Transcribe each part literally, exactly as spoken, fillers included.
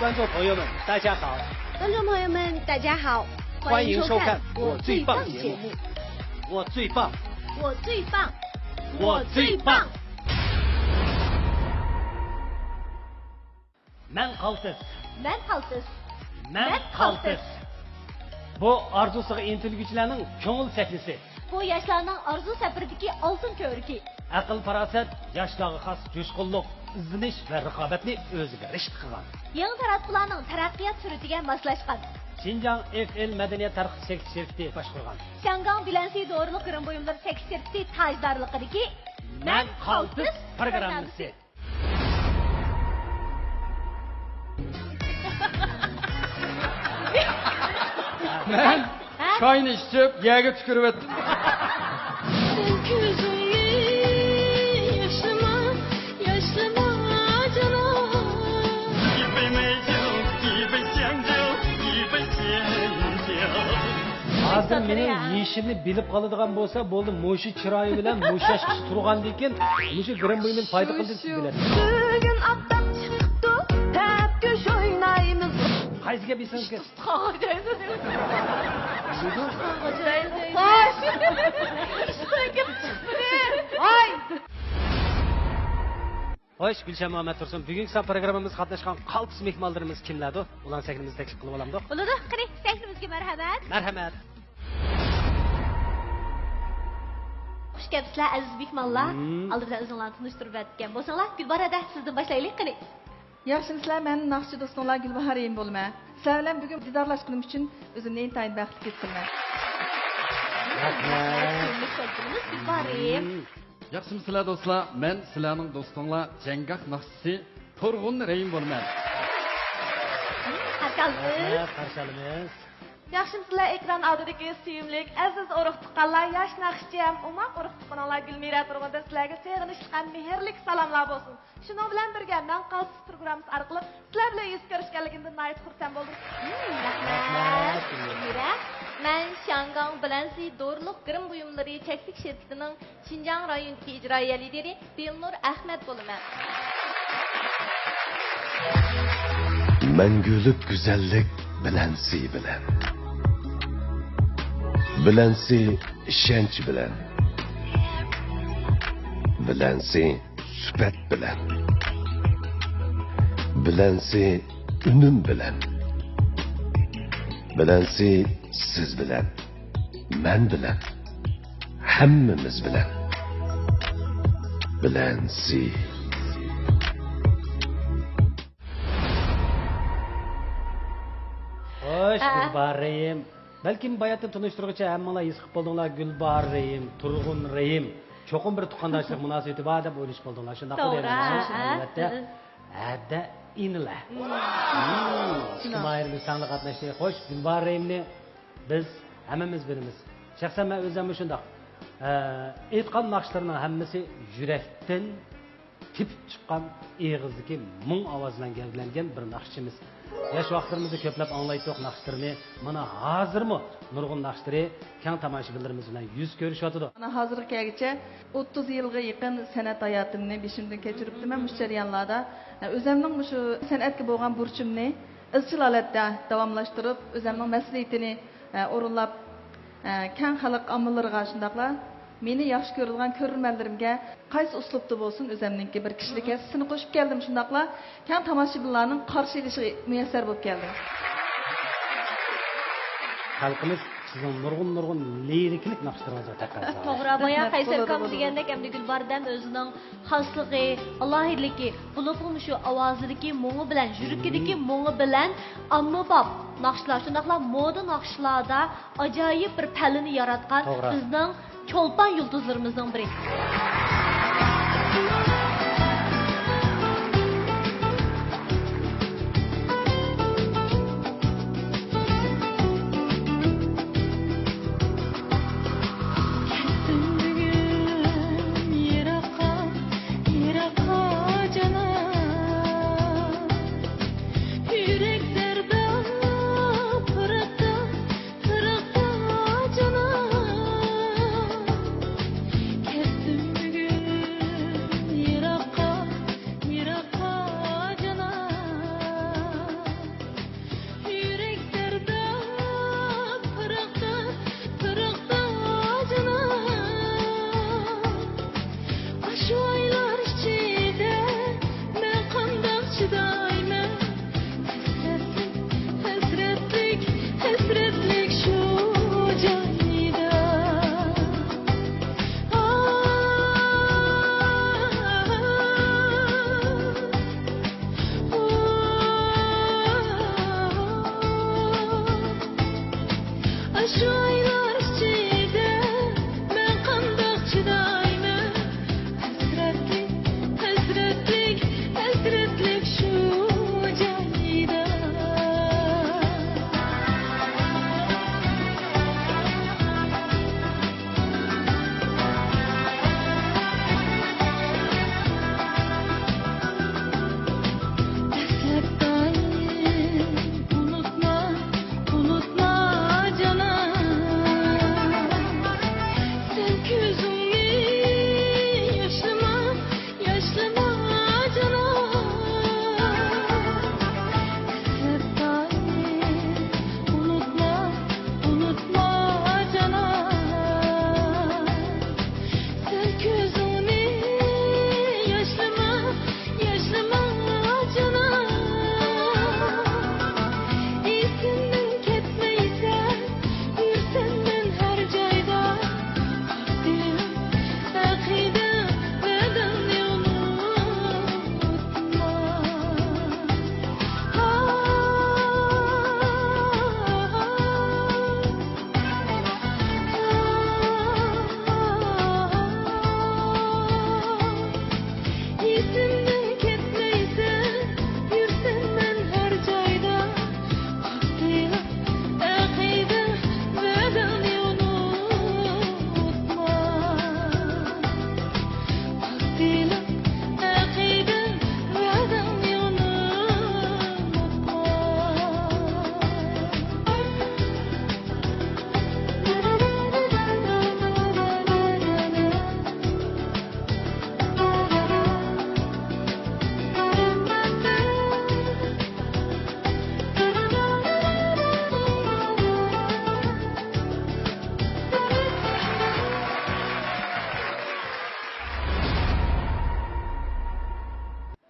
观众朋友们，大家好。观众朋友们，大家好。欢迎收看我最棒节目。我最棒。我最棒。我最棒。 مەن قالتىس. مەن قالتىس. مەن قالتىس. بۇ ئارزۇسىغا ئىنتىلگۈچىلەرنىڭ كۆڭۈل سەھنىسى. بۇ ياشلارنىڭ ئارزۇ سەپىرىدىكى ئالتۇن كۆۋرۈكى. ئەقىل-پاراسەت، ياشلارغا خاس جۇشقۇنلۇق، ئىزدىنىش ۋە رىقابەتنى ئۆزىگە رىشتە قىلغان. يېڭى تاراتقۇلارنىڭ تەرەققىيات سۈرئىتىگە ماسلاشقان. شىنجاڭ ئېف ئېل مەدەنىيەت تەرقىتىش چەكلىك شىركىتى باشقۇرغان. شياڭگاڭ بىلەنسى دورىلىق گىرىم بۇيۇملىرى چەكلىك شىركىتى تاجدارلىقىدىكى مەن قالتىس پروگراممىسى. مەن ھە؟ چاينى ئىچىپ، يەرگە تۈكۈرۈۋەتتىم. سەن كۆزۈڭنى ياشلىما، ياشلىما جانان. ھازىر مېنىڭ يېشىمنى بىلىپ قالىدىغان بولسا، بولدى، مۇشۇ چىرايى بىلەن مۇشۇ ياشقىچە تۇرغاندىن كېيىن، مۇشۇ گىرىم بۇيۇمدىن پايدا قىلدى دېسە بىلەتتىم. بۈگۈن ئاپتاپ چىقىپتۇ، تەپكۈش ئوينايمىز. قايسى گەپ ئېسىڭىزگە؟ تۇتقانغا جايسىز. تۇتقانغا جايسىز. ۋاي! خوش، گۈلشەن مۇھەممەد تۇرسۇن، بۈگۈنكى سان پروگراممىمىزغا قاتناشقان قالتىس مېھمانلىرىمىز كىملەردۇ؟ ئۇلارنى سەھنىمىزگە تەكلىپ قىلىپ ئالامدۇق؟ بولىدۇ، قېنى، سەھنىمىزگە مەرھەمەت. مەرھەمەت. خۇش كەپسىلەر، ئەزىز مېھمانلار. مم. ئالدى بىلەن ئۆزۈڭلارنى تونۇشتۇرۇپ بەرگەن بولساڭلار، گۈلبارە ھەدە، سىزدىن باشلايلى، قېنى. ياخشىمۇسىلەر؟ مەن ناخشىچى دوستۇڭلار گۈلباھار رەھىم بولىمەن. سىلەر بىلەن بۈگۈن دىدارلاشقىنىم ئۈچۈن ئۆزۈمنى ئىنتايىن بەختلىك ھېس قىلىمەن. رەھمەت. گۈلباھار رەھىم. مم. ياخشىمۇسىلەر دوستلار؟ مەن سىلەرنىڭ دوستۇڭلار جەڭگاھ ناخشىچىسى تۇرغۇن رەھىم بولىمەن. قارشى ئالىمىز. رەھمەت، قارشى ئالىمىز. ياخشىمۇسىلەر ئېكران ئالدىدىكى سۆيۈملۈك ئەزىز ئۇرۇق-تۇغقانلار، ياش ناخشىچى ھەم ئوماق ئۇرۇق-تۇغقىنىڭلار؟ گۈلمىرە تۇرغۇندىن سىلەرگە سېغىنىشلىق ھەم مېھىرلىك سالاملار بولسۇن. شۇنىڭ بىلەن بىرگە، مەن قالتىس پروگراممىسى ئارقىلىق سىلەر بىلەن يۈز كۆرۈشكەنلىكىمدىن ناھايىتى خۇرسەن بولدۇم. مم، رەھمەت، رەھمەت. گۈلمىرە. مەن شياڭگاڭ بىلەنسى دورىلىق گىرىم بۇيۇملىرى چەكلىك شىركىتىنىڭ شىنجاڭ رايونىدىكى ئىجرائىيە لىدىرى دىلنۇر ئەخمەت بولىمەن. مەڭگۈلۈك گۈزەللىك بىلەنسى بىلەن. بىلەنسى ئىشەنچ بىلەن. بىلەنسى سۈپەت بىلەن. بىلەنسى ئۈنۈم بىلەن. بىلەنسى سىز بىلەن. مەن بىلەن، ھەممىمىز بىلەن. بىلەنسى. خوش، ئە. گۈلباھار رەھىم. بەلكىم باياتىن تونۇشتۇرغۇچە ھەممىڭلار ھېس قىلىپ بولدۇڭلار، گۈلباھار رەھىم، تۇرغۇن رەھىم. چوقۇم بىر تۇغقانداشلىق مۇناسىۋىتى بار دەپ ئويلىشىپ بولدۇڭلار، شۇنداقمۇ؟ توغرا، دەيمەن. ھە. ئەلۋەتتە. ھە. ھەدە ئىنىلە. مم. مم. ئىجتىمائىي بىز ساڭلىق قاتناشتى. خوش، گۈلباھار رەھىمنى بىز ھەممىمىز بىلىمىز. شەخسەن مەن ئۆزۈممۇ شۇنداق. ئە، ئېيتقان ناخشىلىرىنىڭ ھەممىسى يۈرەكتىن تېپىپ چىققان ئېغىزدىكى مۇڭ ئاۋازى بىلەن گەۋدىلەنگەن بىر ناخشىچىمىز. ياش ۋاقىتلىرىمىزدا كۆپلەپ ئاڭلايتتۇق ناخشىلىرىنى. مانا ھازىرمۇ نۇرغۇن ناخشىلىرى كەڭ تاماشىبىنلىرىمىز بىلەن يۈز كۆرۈشۈۋاتىدۇ. مانا ھازىرغا كەلگۈچە ئوتتۇز يىلغا يېقىن سەنئەت ھاياتىمنى بېشىمدىن كەچۈرۈپتىمەن مۇشۇ جەريانلاردا. ئۆزەمنىڭ مۇشۇ سەنئەتكە بولغان بۇرچۇمنى ئىزچىل ھالەتتە داۋاملاشتۇرۇپ، ئۆزەمنىڭ مەسئۇلىيىتىنى، ئورۇنلاپ، كەڭ خەلق ئاممىلىرىغا، شۇنداقلا مېنى ياخشى كۆرىدىغان كۆرۈرمەنلىرىمگە قايسى ئۇسلۇبتا بولسۇن، ئۆزەمنىڭكى بىر كىشىلىك ھەسسىسىنى قوشۇپ كەلدىم. شۇنداقلا كەڭ تاماشىبىنلارنىڭ قارشى ئېلىشىغا مۇيەسسەر بولۇپ كەلدىم. خەلقىمىز سىزنىڭ نۇرغۇن، نۇرغۇن لىرىكىلىق ناخشىلىرىڭىزغا تەقەززا. توغرا، بايا رەھمەت، قەيسەر ئاكام دېگەندەك، ئەمدى گۈلباردەم ئۆزىنىڭ خاسلىقى، ئالاھىدىلىكى، بولۇپمۇ مۇشۇ ئاۋازىدىكى مۇڭى بىلەن، يۈرىكىدىكى مۇڭى بىلەن ئاممىباب ناخشىلار، شۇنداقلا مودا ناخشىلاردا ئاجايىپ بىر پەللىنى ياراتقان، توغرا، بىزنىڭ چولپان يۇلتۇزلىرىمىزنىڭ بىرى. كەتتىم بۈگۈن يىراققا، يىراققا جانان. يۈرەك زەرداب پىراقتا، پىراقتا جانان. كەتتىم بۈگۈن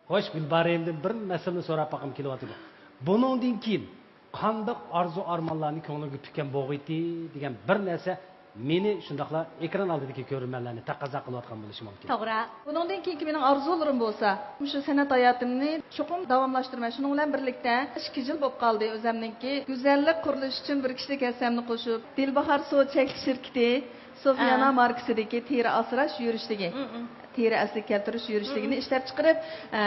خوش، گۈلبارىيىمدىن بىر مەسىلىنى سوراپ باققۇم كېلىۋاتىدۇ. بۇنىڭدىن كېيىن قانداق ئارزۇ-ئارمانلارنى كۆڭلۈڭگە پۈككەن بوغىيتى دېگەن بىر نەرسە مېنى شۇنداقلا ئېكران ئالدىدىكى كۆرۈرمەنلەرنى تەقەززا قىلىۋاتقان بولۇشى مۇمكىن. توغرا. بۇنىڭدىن كېيىنكى مېنىڭ ئارزۇلىرىم بولسا، مۇشۇ سەنئەت ھاياتىمنى چوقۇم داۋاملاشتۇرىمەن. شۇنىڭ بىلەن بىرلىكتە ئىككى يىل بولۇپ قالدى ئۆزەمنىڭكى گۈزەللىك قۇرۇلۇشى ئۈچۈن بىر كىشىلىك ھەسسەمنى قوشۇپ، دىلباھار سودا چەكلىك شىركىتى سوفىيانا ئا. ماركىسىدىكى تېرە ئاسراش يۈرۈشلۈكى، مم، مم. تېرە ئەسلىگە كەلتۈرۈش يۈرۈشلۈكىنى مم. ئىشلەپ چىقىرىپ، ئە،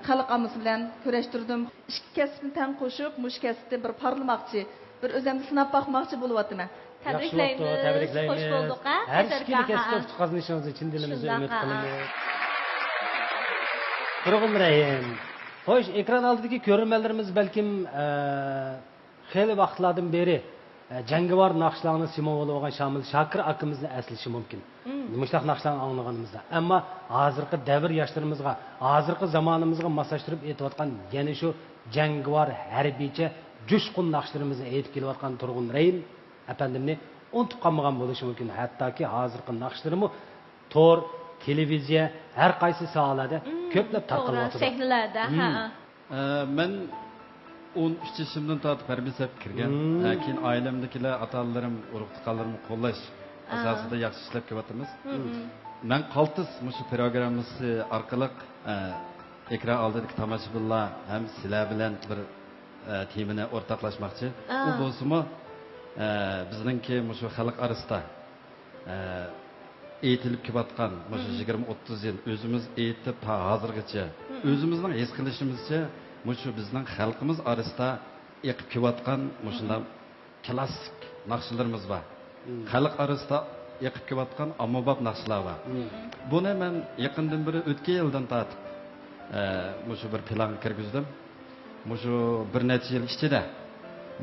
خەلق ئاممىسى بىلەن كۆرۈشتۈردۈم. ئىككى كەسىپنى تەڭ قوشۇپ، مۇشۇ كەسىپتە بىر پارلىماقچى، بىر ئۆزەمنى سىناپ باقماقچى بولۇۋاتىمەن. ياخشى بوپتۇ، تەبرىكلەيمىز، تەبرىكلەيمىز. خوش بولدۇق، ھە، ھەر ئىككىلا كەسىپتە ئۇتۇق قازىنىشىڭىزنى چىن دىلىمىزدىن ئۈمىد قىلىمىز. تۇرغۇن رەھىم. خوش، ئېكران ئالدىدىكى كۆرۈرمەنلىرىمىز بەلكىم، ئە، خېلى ۋاقىتلاردىن بېرى، ئە، جەڭگىۋار ناخشىلارنىڭ سىمۋولى بولغان شامىل شاكىر ئاكىمىزنى ئەسلىشى مۇمكىن. مم. مۇشۇنداق ناخشىلارنى ئاڭلىغىنىمىزدا. ئەمما ھازىرقى دەۋر ياشلىرىمىزغا، ھازىرقى زامانىمىزغا ماسلاشتۇرۇپ ئېيتىۋاتقان يەنە شۇ جەڭگىۋار ھەربىيچە جۇشقۇن ناخشىلىرىمىزنى ئېيتىپ كېلىۋاتقان تۇرغۇن رەھىم ئەپەندىمنى ئۇنتۇپ قالمىغان بولۇشى مۇمكىن. ھەتتاكى ھازىرقى ناخشىلىرىمۇ تور، تېلېۋىزىيە، ھەر قايسى ساھەلەردە مم، كۆپلەپ توغرا، تارقىلىۋاتىدۇ. سەھنىلەردە، مم. ھە. ئە، مەن ئون ئۈچ يېشىمدىن تارتىپ ھەربىي سەپكە كىرگەن. مم. ئە، كېيىن ئائىلەمدىكىلەر، ئاتا-ئانىلىرىم، ئۇرۇق-تۇغقانلىرىم قوللاش ئاساسىدا ياخشى ئىشلەپ كېلىۋاتىمىز. مم. مەن قالتىس مۇشۇ پروگراممىسى ئارقىلىق، ئە، ئېكران ئالدىدىكى تاماشىبىنلار ھەم سىلەر بىلەن بىر، ئە، تېمىنى ئورتاقلاشماقچى. ئا. ئۇ بولسىمۇ، ئە، بىزنىڭكى مۇشۇ خەلق ئارىسىدا ئە، ئېيتىلىپ كېلىۋاتقان مۇشۇ مم. يىگىرمە، ئوتتۇز يىل ئۆزىمىز ئېيتىپ تا ھازىرغىچە، مم. ئۆزىمىزنىڭ ھېس قىلىشىمىزچە، مۇشۇ بىزنىڭ خەلقىمىز ئارىسىدا ئېقىپ كېلىۋاتقان مۇشۇنداق مم. كلاسسىك ناخشىلىرىمىز بار. مم. خەلق ئارىسىدا ئېقىپ كېلىۋاتقان ئاممىباب ناخشىلار بار. مم. بۇنى مەن يېقىندىن بېرى ئۆتكەن يىلدىن تارتىپ، ئە، مۇشۇ بىر پىلانغا كىرگۈزدۈم. مۇشۇ بىر نەچچە يىل ئىچىدە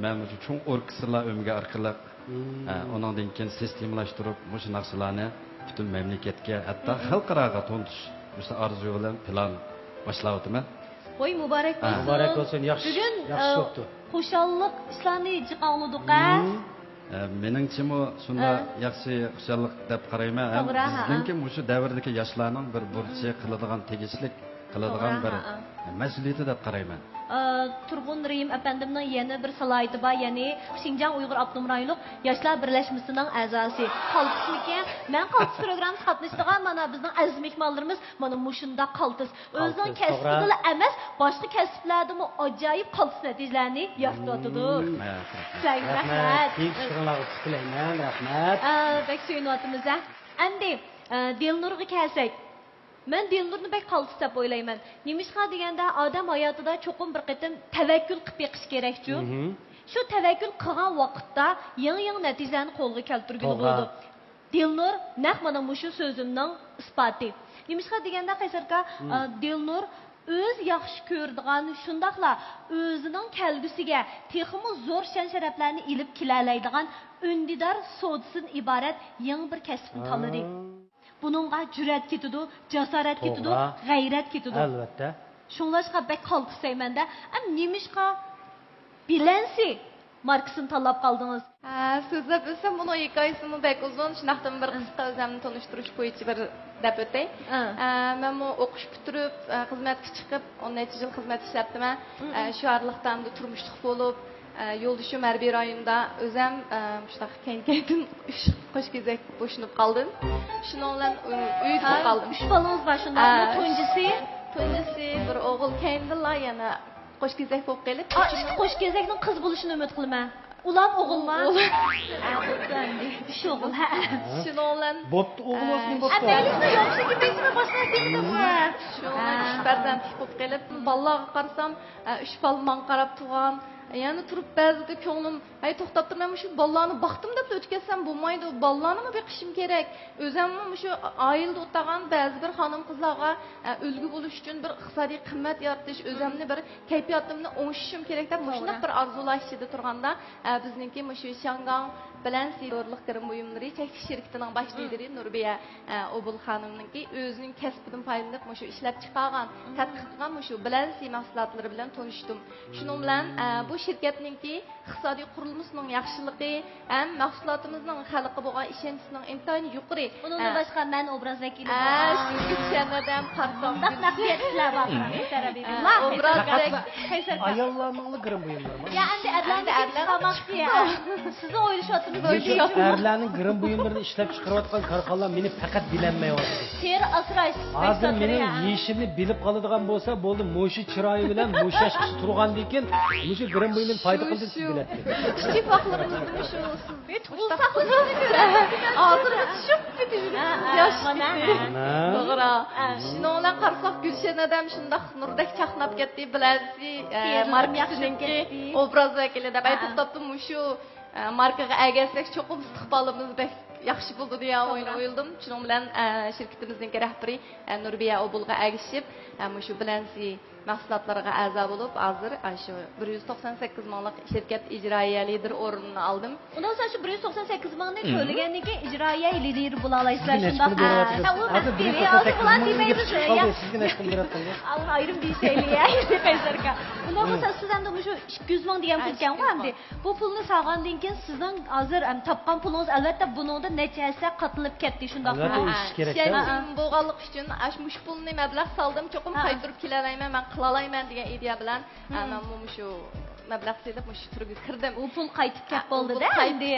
مەن مۇشۇ چوڭ ئوركېستىرلار ئۆمىكى ئارقىلىق، مم. ئە، ئۇنىڭدىن كېيىن سىستېمىلاشتۇرۇپ، مۇشۇ ناخشىلارنى پۈتۈن مەملىكەتكە، ھەتتا مم. خەلقئاراغا تونۇتۇش مۇشۇ ئارزۇ بىلەن پىلان باشلاۋاتىمەن. ۋاي، مۇبارەك ھە. بولسۇن. مۇبارەك بولسۇن، ياخشى، بۈگۈن، ياخشى ئە، بوپتۇ. خۇشاللىق ئىشلارنى جىق ئاڭلىدۇق، ھە؟ مم. ئە، مېنىڭچىمۇ شۇنداق ھە. ياخشى خۇشاللىق دەپ قارايمەن. ھەم توغرا، ھە. بىزنىڭكى مۇشۇ دەۋردىكى ياشلارنىڭ بىر بۇرچى، مم. قىلىدىغان، تېگىشلىك قىلىدىغان توغرا، بىر ھە، ھە. مەسئۇلىيىتى دەپ قارايمەن. ئە، تۇرغۇن رېھىم ئەپەندىمنىڭ يەنە بىر سالاھىيىتى بار، يەنى شىنجاڭ ئۇيغۇر ئاپتونوم رايونلۇق ياشلار بىرلەشمىسىنىڭ ئەزاسى. قالتىسمىكەن؟ مەن قالتىس پروگراممىسىغا قاتنىشىدىغان مانا بىزنىڭ ئەزىز مېھمانلىرىمىز مانا مۇشۇنداق قالتىس. ئۆزىنىڭ قالتىس، توغرا. كەسپىدىلا ئەمەس، باشقا كەسىپلەردىمۇ ئاجايىپ قالتىس نەتىجىلەرنى يارىتىۋاتىدۇ. مم. رەھمەت، رەھمەت. رەھمەت. كېيىنكى ئىشلىرىڭلارغا ئۇتۇق تىلەيمەن. رەھمەت. ئا، بەك سۆيۈنۈۋاتىمىز، ھە. ئەمدى، ئا، دىلنۇرغا كەلسەك. مەن دىلنۇرنى بەك قالتىس دەپ ئويلايمەن. نېمىشقا دېگەندە، ئادەم ھاياتىدا چوقۇم بىر قېتىم تەۋەككۈل قىلىپ بېقىشى كېرەكچۇ. مم. شۇ تەۋەككۈل قىلغان ۋاقىتتا يېڭى-يېڭى نەتىجىلەرنى قولغا كەلتۈرگىلى توغرا. بولىدۇ. دىلنۇر نەق مانا مۇشۇ سۆزۈمنىڭ ئىسپاتى. نېمىشقا دېگەندە، قەيسەر ئاكا، مم. ئا، دىلنۇر ئۆزى ياخشى كۆرىدىغان، شۇنداقلا ئۆزىنىڭ كەلگۈسىگە تېخىمۇ زور شان-شەرەپلەرنى ئېلىپ كېلەلەيدىغان ئۈندىدار سودىسىدىن ئىبارەت يېڭى بىر كەسىپنى تاللىدى. ھا. بۇنىڭغا جۈرئەت كېتىدۇ، جاسارەت كېتىدۇ، توغرا. غەيرەت كېتىدۇ. ئەلۋەتتە. شۇڭلاشقا بەك قالتىس دەيمەن-دە. ئەم، نېمىشقا بىلەنسى ماركىسىنى تاللاپ قالدىڭىز؟ ھە، سۆزلەپ ئۆتسەم، بۇنىڭ ھېكايىسىمۇ بەك ئۇزۇن. شۇنداقتىمۇ بىر قىسقا ئۆزۈمنى تونۇشتۇرۇش بويىچە بىر دەپ ئۆتەي. ئە. ئە، مەنمۇ ئوقۇش پۈتتۈرۈپ، ئە، خىزمەتكە چىقىپ، ئون نەچچە يىل خىزمەت ئىشلەپتىمەن. ئە، شۇ ئارىلىقتا ئەمدى تۇرمۇشلۇق بولۇپ، ئە، يولدىشىم ھەربىي رايوندا، ئۆزەم، ئە، مۇشۇنداق كەينى-كەينىدىن ئۈچ قوش كېزەك بوشىنىپ قالدىم. شۇنىڭ بىلەن ئۆ-، ئۆيدە بولۇپ قالدىم. ئۈچ بالىڭىز بار، شۇنداقمۇ؟ ئە، تۇنجىسى؟ تۇنجىسى بىر ئوغۇل، كەينىدىنلا يەنە قوش كېزەك بولۇپ قېلىپ، ئا، ئىككى قوش كېزەكنىڭ قىز بولۇشىنى ئۈمىد قىلىمەن. ئۇلار ئوغۇلما؟ ئوغۇل. ئە، بوپتۇ ئەمدى. ئۈچ ئوغۇل، ھە. شۇنىڭ بىلەن، بوپتۇ، ئوغۇل ئە، بولسۇن، بوپتۇ. ئەمدى ئۆزىنىڭ ياخشى كېتىشىنى باشلاپ كەتتىمۇ؟ شۇنىڭ بىلەن ئۈچ پەرزەنتلىك بولۇپ قېلىپ، بالىلارغا قارىسام، ئە، ئۈچ بالا ماڭا قاراپ تۇرغان. يەنە تۇرۇپ بەزىدە كۆڭلۈم، ھەي، توختاپ تۇر، مەن مۇشۇ بالىلارنى باقتىم دەپلا ئۆتكەزسەم بولمايدۇ، بالىلارنىمۇ بېقىشىم كېرەك. ئۆزەممۇ مۇشۇ ئائىلىدە ئولتۇرغان بەزى بىر خانىم-قىزلارغا، ئە، ئۈلگە بولۇش ئۈچۈن بىر ئىقتىسادىي قىممەت يارىتىش، ئۆزەمنى بىر كەيپىياتىمنى ئوڭشىشىم كېرەك دەپ، مۇشۇنداق بىر ئارزۇلار ئىچىدە تۇرغاندا، ئە، بىزنىڭكى مۇشۇ شياڭگاڭ بىلەنسى دورىلىق گىرىم بۇيۇملىرى چەكلىك شىركىتىنىڭ باش دىرېكتورى نۇربىيە، ئە، ئوبۇل خانىمنىڭكى ئۆزىنىڭ كەسپىدىن پايدىلىنىپ، مۇشۇ ئىشلەپچىقارغان، تەتقىق قىلغان مۇشۇ بىلەنسى مەھسۇلاتلىرى بىلەن تونۇشتۇم. شۇنىڭ بىلەن، ئە، بۇ شىركەتنىڭكى ئىقتىسادىي قۇرۇلمىسىنىڭ ياخشىلىقى ھەم مەھسۇلاتىمىزنىڭ خەلققە بولغان ئىشەنچىسىنىڭ ئىنتايىن يۇقىرى. ئۇنىڭدىن ئە، باشقا مەن ئوبراز ۋەكىلى ئە، بار. شۇنىڭغا چۈشەنمىدىم، قارىسام. مۇنداق مەخپىيەتلەر بار. ئە، ئوبراز ۋەك-، قەيسەر ئاكا. ئاياللارنىڭلا گىرىم بۇيۇملىرى بار. يا، ئەمدى ئەرلەرنى ئەرلەر چىقارماقچى. سىزنى ئويلىشىۋاتىمىز. مۇشۇ ئەرلەرنىڭ گىرىم بۇيۇملىرىنى ئىشلەپ چىقىرىۋاتقان كارخانىلار مېنى پەقەت بىلەلمەيۋاتىدۇ. تېرە ئاسراش. ھازىر مېنىڭ يېشىمنى بىلىپ قالىدىغان بولسا بولدى، مۇشۇ چىرايى بىلەن مۇشۇ ياشقىچە تۇرغاندىن كېيىن مۇشۇ گىرىم بۇيۇمدىن پايدا قىلدىم دېسە بىلەتتى. كىچىك ۋاقىتلىرىمىزدا مۇشۇ سىز ھازىر چۈشۈپ كېتىۋاتىمىز. ياش كېتىۋاتىمىز. توغرا. شۇنىڭ بىلەن قارىساق، گۈلشەن ئادەم شۇنداق نۇردەك چاقناپ كەتتى. بىلەنسى، ئە، ماركىسىنىڭكى ئوبراز ۋەكىلى دەپ. ئەي، توختاپتۇ، مۇشۇ، ئە، ماركىغا ئەگەشسەك، چوقۇم ئىستىقبالىمىز بەك ياخشى بولىدۇ دېگەن ئوينى ئويلىدىم. شۇنىڭ بىلەن، ئە، شىركىتىمىزنىڭكى رەھبىرى، ئە، نۇربىيە ئوبۇلغا ئەگىشىپ، ئە، مۇشۇ بىلەنسى مەھسۇلاتلىرىغا ئەزا بولۇپ، ھازىر ئاشۇ بىر يۈز توقسان سەككىز مىڭلىق شىركەت ئىجرائىيە لىدىرى ئورنىنى ئالدىم. ئۇنىڭ ئۈچۈن شۇ بىر يۈز توقسان سەككىز مىڭنى تۆلىگەندىن كېيىن ئىجرائىيە لىدىرى بولالايسىلەر، شۇنداقمۇ؟ ھە، ئۇ مەسىلە. ھازىر بىر يۈز توقسان سەككىز مىڭ ئۇنىڭ ئۈچۈن ئايرىم دېيىشەيلى، قەيسەر ئاكا. ئۇنداق بولسا سىز ئەمدى مۇشۇ ئىككى يۈز مىڭ دېگەن پۇل ئىكەنغۇ ئەمدى. بۇ پۇلنى سالغاندىن كېيىن سىزنىڭ ھازىر، ئەم، تاپقان پۇلىڭىز، ئەلۋەتتە، بۇنىڭدىن نەچچە ھەسسە قاتلىنىپ كەتتى، شۇنداقمۇ؟ ئەلۋەتتە، ئېشىش كېرەك. ئىشەنچىم بولغانلىقى ئۈچۈن، ئاشۇ مۇشۇ پۇلنى مەبلەغ سالدىم، چوقۇم قايتۇرۇپ كېلەلەيمەن، مەن قىلالايمەن دېگەن ئىدىيە بىلەن، ئە، مەنمۇ مۇشۇ مەبلەغ سېلىپ مۇشۇ تۈرگە كىردىم. ئۇ پۇل قايتىپ كەپ بولدى-دە ئەمدى.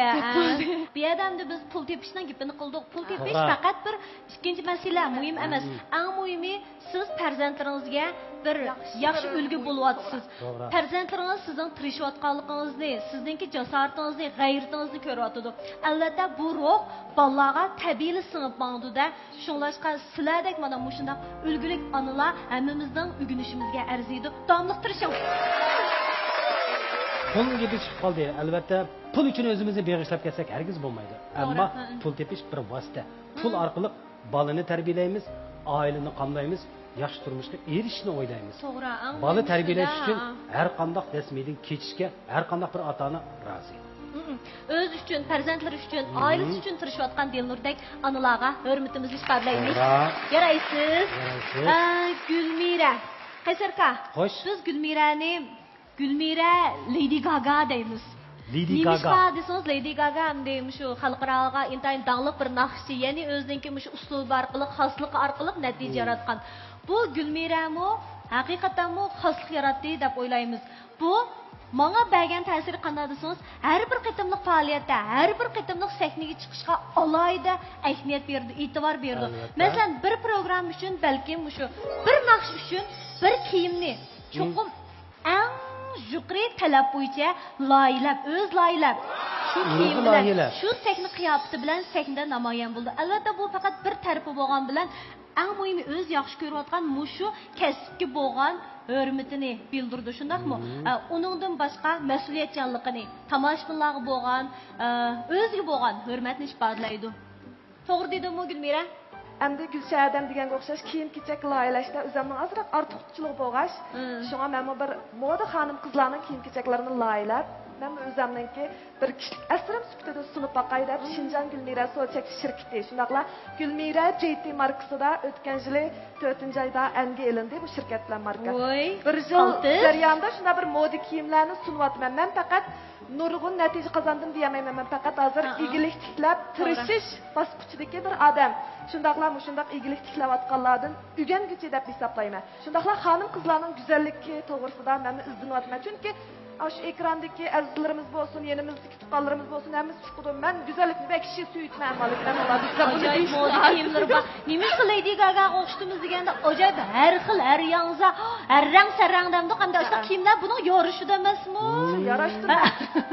بۇ يەردە ئەمدى بىز پۇل تېپىشنىڭ گېپىنى قىلدۇق. پۇل تېپىش پەقەت بىر ئىككىنچى مەسىلە، مۇھىم ئەمەس. ئەڭ مۇھىمى، سىز پەرزەنتلىرىڭىزگە بىر ياخشى ئۈلگە بولۇۋاتىسىز. پەرزەنتلىرىڭىز سىزنىڭ تىرىشىۋاتقانلىقىڭىزنى، سىزنىڭكى جاسارىتىڭىزنى، غەيرىتىڭىزنى كۆرۈۋاتىدۇ. ئەلۋەتتە، بۇ روھ بالىلارغا تەبىئىيلا سىڭىپ ماڭىدۇ-دە. شۇڭلاشقا سىلەردەك مانا مۇشۇنداق ئۈلگىلىك ئانىلار ھەممىمىزنىڭ ئۆگىنىشىمىزگە ئەرزىيدۇ. داۋاملىق تىرىشىڭ. پۇل گېپى چىقىپ قالدى. ئەلۋەتتە، پۇل ئۈچۈن ئۆزىمىزنى بېغىشلاپ كەتسەك ھەرگىز بولمايدۇ. ئەمما پۇل تېپىش بىر ۋاسىتە. پۇل ئارقىلىق بالىنى تەربىيەلەيمىز، ئائىلىنى قامدايمىز، ياخشى تۇرمۇشقا ئېرىشىشنى ئويلايمىز. بالا تەربىيەلەش ئۈچۈن ھەر قانداق دەسمىيدىن كېچىشكە ھەر قانداق بىر ئاتا-ئانا رازى. ئۆز ئۈچۈن، پەرزەنتلىرى ئۈچۈن، ئائىلىسى ئۈچۈن تىرىشىۋاتقان دىلنۇردەك ئانىلارغا ھۆرمىتىمىزنى ئىپادىلەيمىز. يارايسىز. ئە، گۈلمىرە. قەيسەر ئاكا، بىز گۈلمىرەنى گۈلمىرە لېدى گاگا دەيمىز. نېمىشقا دېسىڭىز، لېدى گاگا ئەمدى مۇشۇ خەلقئارالىققا ئىنتايىن داڭلىق بىر ناخشىچى، يەنى ئۆزىنىڭكى مۇشۇ ئۇسلۇبى ئارقىلىق، خاسلىقى ئارقىلىق نەتىجە ياراتقان. بۇ گۈلمىرەمۇ ھەقىقەتەنمۇ خاسلىق ياراتتى دەپ ئويلايمىز. بۇ ماڭا بەرگەن تەسىرى قانداق دېسىڭىز، ھەر بىر قېتىملىق پائالىيەتتە، ھەر بىر قېتىملىق سەھنىگە چىقىشقا ئالاھىدە ئەھمىيەت بېرىدۇ، ئېتىبار بېرىدۇ. مەسىلەن، بىر پروگرامما ئۈچۈن بەلكىم مۇشۇ بىر ناخشا ئۈچۈن بىر كىيىمنى چوقۇم ئەڭ يۇقىرى تەلەپ بويىچە لايىھەلەپ، ئۆزى لايىھەلەپ، شۇ كىيىم بىلەن، شۇ سەھنە قىياپىتى بىلەن سەھنىدە نامايان بولىدۇ. ئەلۋەتتە، بۇ پەقەت بىر تەرىپى بولغان بىلەن، ئەڭ مۇھىمى ئۆزى ياخشى كۆرۈۋاتقان مۇشۇ كەسىپكە بولغان ھۆرمىتىنى بىلدۈرىدۇ، شۇنداقمۇ؟ ئە، ئۇنىڭدىن باشقا مەسئۇلىيەتچانلىقىنى، تاماشىبىنلارغا بولغان، ئە، ئۆزىگە بولغان ھۆرمەتنى ئىپادىلەيدۇ. توغرا دېدىممۇ، گۈلمىرە؟ ئەمدى گۈلشەھەردەم دېگەنگە ئوخشاش كىيىم-كېچەك لايىھەلەشتە ئۆزەمنىڭ ئازراق ئارتۇقچىلىقى بولغاچ، شۇڭا مەنمۇ بىر مودا خانىم-قىزلارنىڭ كىيىم-كېچەكلىرىنى لايىھەلەپ، مەنمۇ ئۆزەمنىڭكى بىر كىشىلىك ئەسىرىم سۈپىتىدە سۇنۇپ باقاي دەپ، شىنجاڭ گۈلمىرە سودا چەكلىك شىركىتى، شۇنداقلا گۈلمىرە جەيتى ماركىسىدا ئۆتكەن يىلى تۆتىنچى ئايدا ئەنگە ئېلىندى بۇ شىركەت بىلەن ماركا. بىر يىل جەريانىدا شۇنداق بىر مودا كىيىملەرنى سۇنۇۋاتىمەن. مەن پەقەت نۇرغۇن نەتىجە قازاندىم دېيەلمەيمەن، مەن پەقەت ھازىر ئىگىلىك تىكلەپ تىرىشىش باسقۇچىدىكى بىر ئادەم. شۇنداقلا مۇشۇنداق ئىگىلىك تىكلەۋاتقانلاردىن ئۆگەنگۈچى دەپ ھېسابلايمەن. شۇنداقلا خانىم-قىزلارنىڭ گۈزەللىكى توغرىسىدا مەنمۇ ئىزدىنىۋاتىمەن. چۈنكى ئاشۇ ئېكراندىكى ئەزىزلىرىمىز بولسۇن، يېنىمىزدىكى تۇغقانلىرىمىز بولسۇن، ھەممىسى چىقىدۇ. مەن گۈزەللىكنى بەك كىشى سۆيىدىكەن، ئەمما لېكىن مەن ئۇلارنى ئىزدەپ ئاجايىپ مودا كىيىملىرى بار. نېمىشقا لېدى گاگاغا ئوخشىتىمىز دېگەندە، ئاجايىپ ھەر خىل، ھەر ياڭزا، ھەر رەڭ سەرەڭ دەمدۇق. ئەمدى ئاشۇنداق كىيىملەر بۇنىڭ يارىشىدۇ ئەمەسمۇ؟ ياراشتى.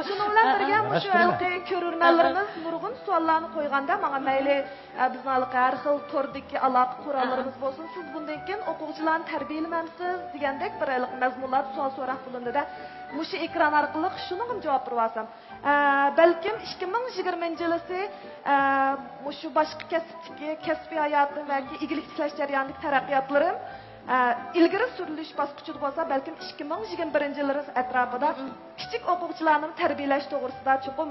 شۇنىڭ بىلەن بىرگە مۇشۇ ھېلىقى كۆرۈرمەنلىرىمىز نۇرغۇن سوئاللارنى قويغاندا، ماڭا مەيلى، ئە، بىزنىڭ ھېلىقى ھەر خىل توردىكى ئالاقە قوراللىرىمىز بولسۇن، سىز بۇندىن كېيىن ئوقۇغۇچىلارنى تەربىيەلىمەمسىز دېگەندەك بىر ھېلىقى مەزمۇنلاردا سوئال-سوراق بولۇندى-دە، مۇشۇ ئېكران ئارقىلىق شۇنىڭغىمۇ جاۋاب بېرىۋالسام. ئە، بەلكىم ئىككى مىڭ يىگىرمىنچى يىلىسى، ئە، مۇشۇ باشقا كەسىپتىكى كەسپىي ھاياتىم ياكى ئىگىلىك تىكلەش جەريانىدىكى تەرەققىياتلىرىم، ئە، ئىلگىرى سۈرۈلۈش باسقۇچىدا بولسا، بەلكىم ئىككى مىڭ يىگىرمە بىرىنچى يىللىرى ئەتراپىدا كىچىك ئوقۇغۇچىلارنىمۇ تەربىيەلەش توغرىسىدا چوقۇم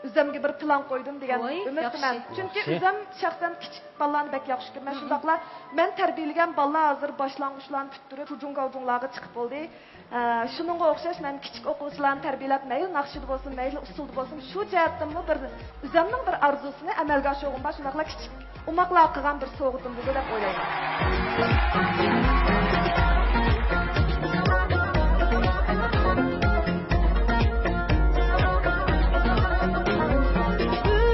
ئۆزۈمگە بىر پىلان قويدۇم دېگەن ۋاي، ئۈمىدتىمەن. ياخشى. چۈنكى ياخشى. ئۆزۈم شەخسەن كىچىك بالىلارنى بەك ياخشى كۆرىمەن. مم. شۇنداقلا مەن تەربىيەلىگەن بالىلار ھازىر باشلانغۇچلارنى پۈتتۈرۈپ، شۇ جۇڭگاۋ جۇڭلارغا چىقىپ بولدى. ئە، شۇنىڭغا ئوخشاش مەن كىچىك ئوقۇغۇچىلارنى تەربىيەلەپ، مەيلى ناخشىدا بولسۇن، مەيلى ئۇسسۇلدا بولسۇن، شۇ جەھەتتىنمۇ بىر ئۆزۈمنىڭ بىر ئارزۇسىنى ئەمەلگە ئاشۇرغۇم بار. شۇنداقلا كىچىك ئوماقلارغا قىلغان بىر سوۋغىتىم بولىدۇ دەپ ئويلايمەن.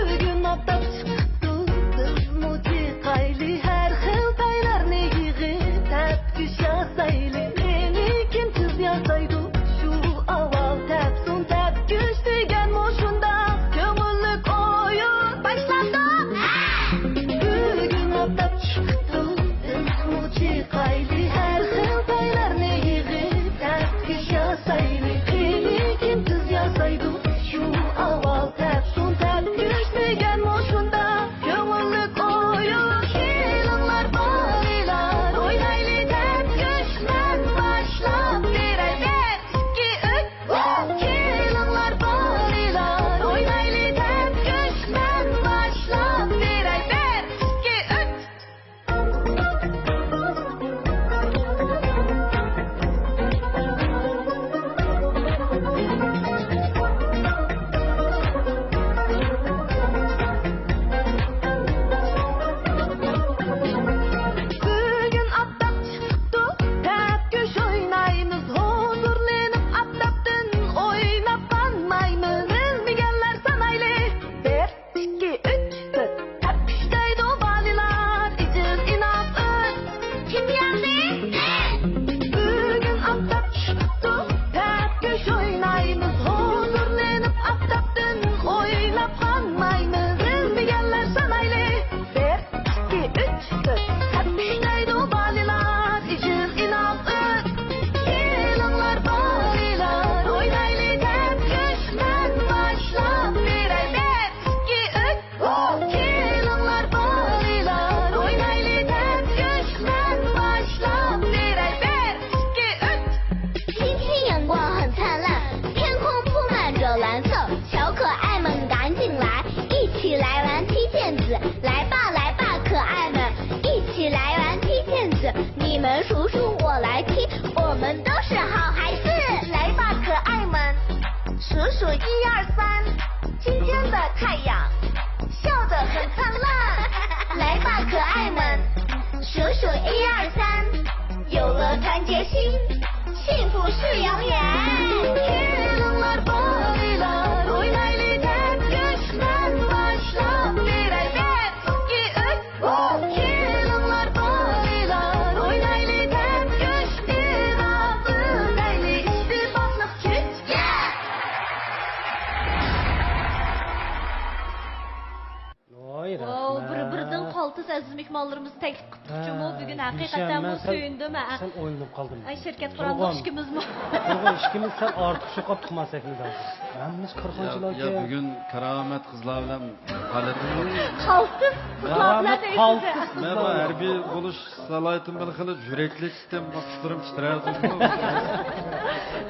بۈگۈن ئاپتاپ چىقىپتۇ، بىزمۇ چىقايلى، ھەر خىل پايلارنى يىغىپ، تەپكۈش ياسايلى. قېنى كىم تېز ياسايدۇ، شۇ ئاۋۋال تەپسۇن. تەپكۈش دېگەنمۇ شۇنداق كۆڭۈللۈك ئويۇن. باشلاندۇق! بۈگۈن ئاپتاپ چىقىپتۇ، بىزمۇ چىقايلى، ھەر خىل پايلارنى يىغىپ، تەپكۈش ياسايلى. قېنى كىم تېز ياسايدۇ، شۇ ئاۋۋال تەپسۇن. تەپكۈش دېگەنمۇ شۇنداق كۆڭۈللۈك ئويۇن. كېلىڭلار بالىلار، ئوينايلى تەپكۈش، مەن باشلاپ بېرەي. بىر، ئىككى، ئۈچ. كېلىڭلار بالىلار، ئوينايلى تەپكۈش، مەن باشلاپ بېرەي. بىر، ئىككى، ئۈچ. بۈگۈن ئاپتاپ چىقىپتۇ، تەپكۈش ئوينايمىز، ھۇزۇرلىنىپ ئاپتاپتىن ئويناپ قالمايمىز. بىلمىگەنلەر سانايلى، بىر، ئىككى، ئۈچ، تۆت. تەپكۈش دەيدۇ بالىلار، ئېجىز ئىناق ئۆت. كىم يەڭدى؟ بۈگۈن ئاپتاپ چىقىپتۇ، تەپكۈش ئوينايمىز، ھۇزۇرلىنىپ ئاپتاپتىن ئويناپ قالمايمىز. بىلمىگەنلەر سانايلى، بىر، ئىككى، ئۈچ، تۆت. تەپكۈش دەيدۇ بالىلار، ئېجىز ئىناق ئۆت. كېلىڭلار بالىلار، ئوينايلى تەپكۈش، مەن باشلاپ بېرەي. بىر، ئىككى، ئۈچ. كېلىڭلار بالىلار، ئوينايلى تەپكۈش، مەن باشلاپ بېرەي. بىر، ئىككى، ئۈچ. 今天阳光很灿烂，天空铺满着蓝色，小可爱们赶紧来，一起来玩踢毽子，来吧，来吧，可爱们，一起来玩踢毽子。你们数数，我来踢，我们都是好孩子。来吧，可爱们，数数一二三，今天的太阳笑得很灿烂。来吧，可爱们，数数一二三，有了团结心，幸福是永远。كېلىڭلار بالىلار، ئوينايلى تەپكۈش، مەن باشلاپ بېرەي. بىر، ئىككى، ئۈچ. كېلىڭلار بالىلار، ئوينايلى تەپكۈش، ئىناق ئۆتەيلى ئىتتىپاقلىق كۈچكە. ۋاي، ۋاۋ، رەھمەت. بىر-بىرىدىن قالتىس ئەزىز مېھمانلىرىمىزنى تەكلىپ قىپتۇقچۇمۇ؟ ھە، بۈگۈن ھەقىقەتەنمۇ دېيىشەممەن، سەن، سۆيۈندۈم، ھە. سەن ئويلىنىپ قالدىڭ. ئاي، شىركەت قۇرامدۇق ئىككىمىزمۇ. تۇرغۇن، ئىككىمىز سەل ئارتۇق شوقاپ تۇقماس سەھنىدە. ھەممىمىز يا، كارخانىچىلاركەن. يا، بۈگۈن كارامەت قىزلار بىلەن پائالىيەت قىلىۋاتىمىز. قالتىس قىزلار بىلەن كارامەت دەيسىز. قالتىس قىزلار. مەن بۇ ھەربىي بولۇش سالاھىيىتىم بىلەن خېلى يۈرەكلىك ئىتتىم، پۇتلىرىم تىترەۋاتىدۇ.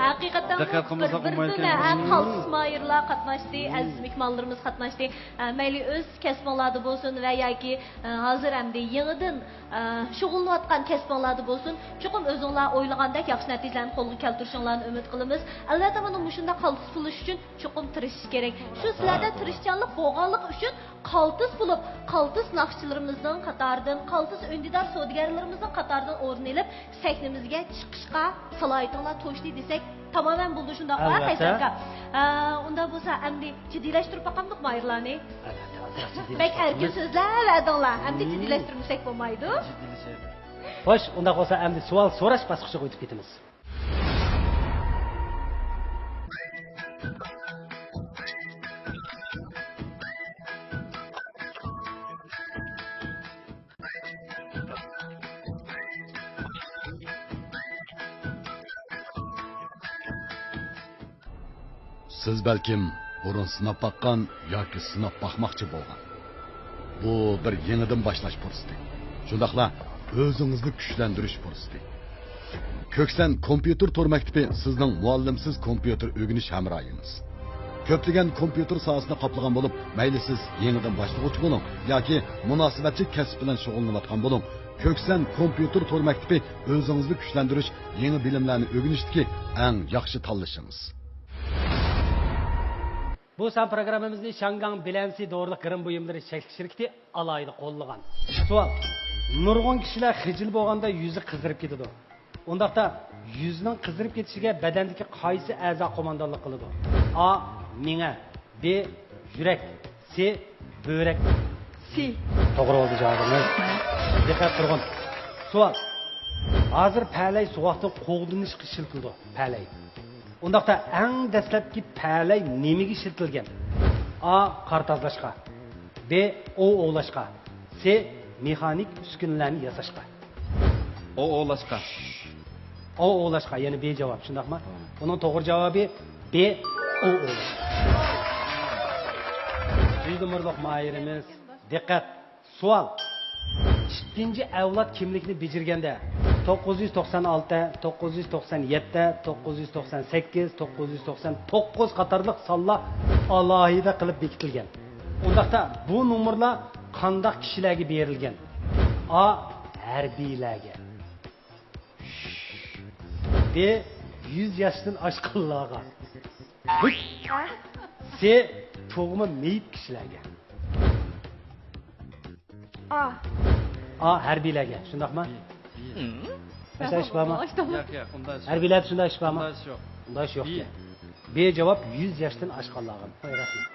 ھەقىقەتەن دىققەت قىلمىساق بىر-بىرىدىن بولمايدىكەن. ھە، قالتىس ماھىرلار قاتناشتى، ئەزىز مېھمانلىرىمىز قاتناشتى. ھە، مەيلى ئۆز كەسپىڭلاردا بولسۇن ۋە ياكى، ھە، ھازىر ئەمدى يېڭىدىن، ھە، شۇغۇللىنىۋاتقان كەسپىڭلاردا بولسۇن، چوقۇم ئۆزۈڭلار ئويلىغاندەك ياخشى نەتىجىلەرنى قولغا كەلتۈرۈشۈڭلارنى ئۈمىد قىلىمىز. ئەلۋەتتە، مانا مۇشۇنداق قالتىس بولۇش ئۈچۈن چوقۇم تىرىشىش كېرەك. شۇ سىلەردە تىرىشچانلىق بولغانلىقى ئۈچۈن قالتىس بولۇپ، قالتىس ناخشىچىلىرىمىزنىڭ قاتارىدىن، قالتىس ئۈندىدار سودىگەرلىرىمىزنىڭ قاتارىدىن ئورۇن ئېلىپ، سەھنىمىزگە چىقىشقا سالاھىيىتىڭلار توشتى دېسەك تامامەن بولىدۇ، شۇنداقمۇ، ئەلۋەتتە. قەيسەر ئاكا؟ ئە، ئۇنداق بولسا ئەمدى جىددىيلەشتۈرۈپ باقامدۇق ماھىرلارنى؟ ئەلۋەتتە، ئازراق جىددىيلىشىپ بەك ئەركىن باقىمىز. سۆزلەۋەردىڭلار. ئەمدى مم. جىددىيلەشتۈرمىسەك بولمايدۇ. جىددىيلىشەيلى. خوش، ئۇنداق بولسا ئەمدى سوئال سوراش باسقۇچىغا ئۆتۈپ كېتىمىز. سىز بەلكىم بۇرۇن سىناپ باققان ياكى سىناپ باقماقچى بولغان. بۇ بىر يېڭىدىن باشلاش پۇرسىتى. شۇنداقلا ئۆزىڭىزنى كۈچلەندۈرۈش پۇرسىتى. كۆكسەن كومپيۇتېر تور مەكتىپى سىزنىڭ مۇئەللىمسىز كومپيۇتېر ئۆگىنىش ھەمراھىڭىز. كۆپلىگەن كومپيۇتېر ساھەسىنى قاپلىغان بولۇپ، مەيلى سىز يېڭىدىن باشلىغۇچى بولۇڭ ياكى مۇناسىۋەتلىك كەسىپ بىلەن شۇغۇللىنىۋاتقان بولۇڭ، كۆكسەن كومپيۇتېر تور مەكتىپى ئۆزىڭىزنى كۈچلەندۈرۈش، يېڭى بىلىملەرنى ئۆگىنىشتىكى ئەڭ ياخشى تاللىشىڭىز. بۇ سان پروگراممىمىزنى شياڭگاڭ بىلەنسى دورىلىق گىرىم بۇيۇملىرى چەكلىك شىركىتى ئالاھىدە قوللىغان. سوئال. نۇرغۇن كىشىلەر خىجىل بولغاندا يۈزى قىزىرىپ كېتىدۇ. ئۇنداقتا يۈزنىڭ قىزىرىپ كېتىشىگە بەدەندىكى قايسى ئەزا قوماندانلىق قىلىدۇ؟ ئا، مېڭە، بې، يۈرەك، سې، بۆرەك. سې. توغرا بولدى جاۋابىڭىز. دىققەت قىلغىن. سوئال. ھازىر پەلەي سوغۇقتىن قوغدىنىشقا ئىشلىتىلىدۇ. پەلەي. ئۇنداقتا ئەڭ دەسلەپكى پەلەي نېمىگە ئىشلىتىلگەن؟ ئا، قار تازىلاشقا. بې، ئوۋ ئوۋلاشقا. سې، مېخانىك ئۈسكۈنىلەرنى ياساشقا. ئوۋ ئوۋلاشقا. ئوۋ ئوۋلاشقا، يەنى بې جاۋاب، شۇنداقمۇ؟ بۇنىڭ توغرا جاۋابى بې، ئوۋ ئوۋلاشقا. يۈز نومۇرلۇق ماھىرىمىز. دىققەت! سوئال. ئىككىنچى ئەۋلاد كىملىكنى بېجىرگەندە، توققۇز يۈز توقسان ئالتە، توققۇز يۈز توقسان يەتتە، توققۇز يۈز توقسان سەككىز، توققۇز يۈز توقسان توققۇز قاتارلىق سانلار ئالاھىدە قىلىپ بېكىتىلگەن. ئۇنداقتا بۇ نومۇرلار قانداق كىشىلەرگە بېرىلگەن؟ ئا، ھەربىيلەرگە. بې، يۈز ياشتىن ئاشقانلارغا. سې، تۇغما مېيىپ كىشىلەرگە. ئا. ئا، ھەربىيلەرگە، شۇنداقمۇ؟ مەسىلە ئىش بارمۇ؟ ياق، ياق، ئۇنداق ئىش يوق. ھەربىيلەردە شۇنداق ئىش بارمۇ؟ ئۇنداق ئىش يوق. ئۇنداق ئىش يوق. بې. بې جاۋاب، يۈز ياشتىن ئاشقانلارغا. ھوي، رەھمەت.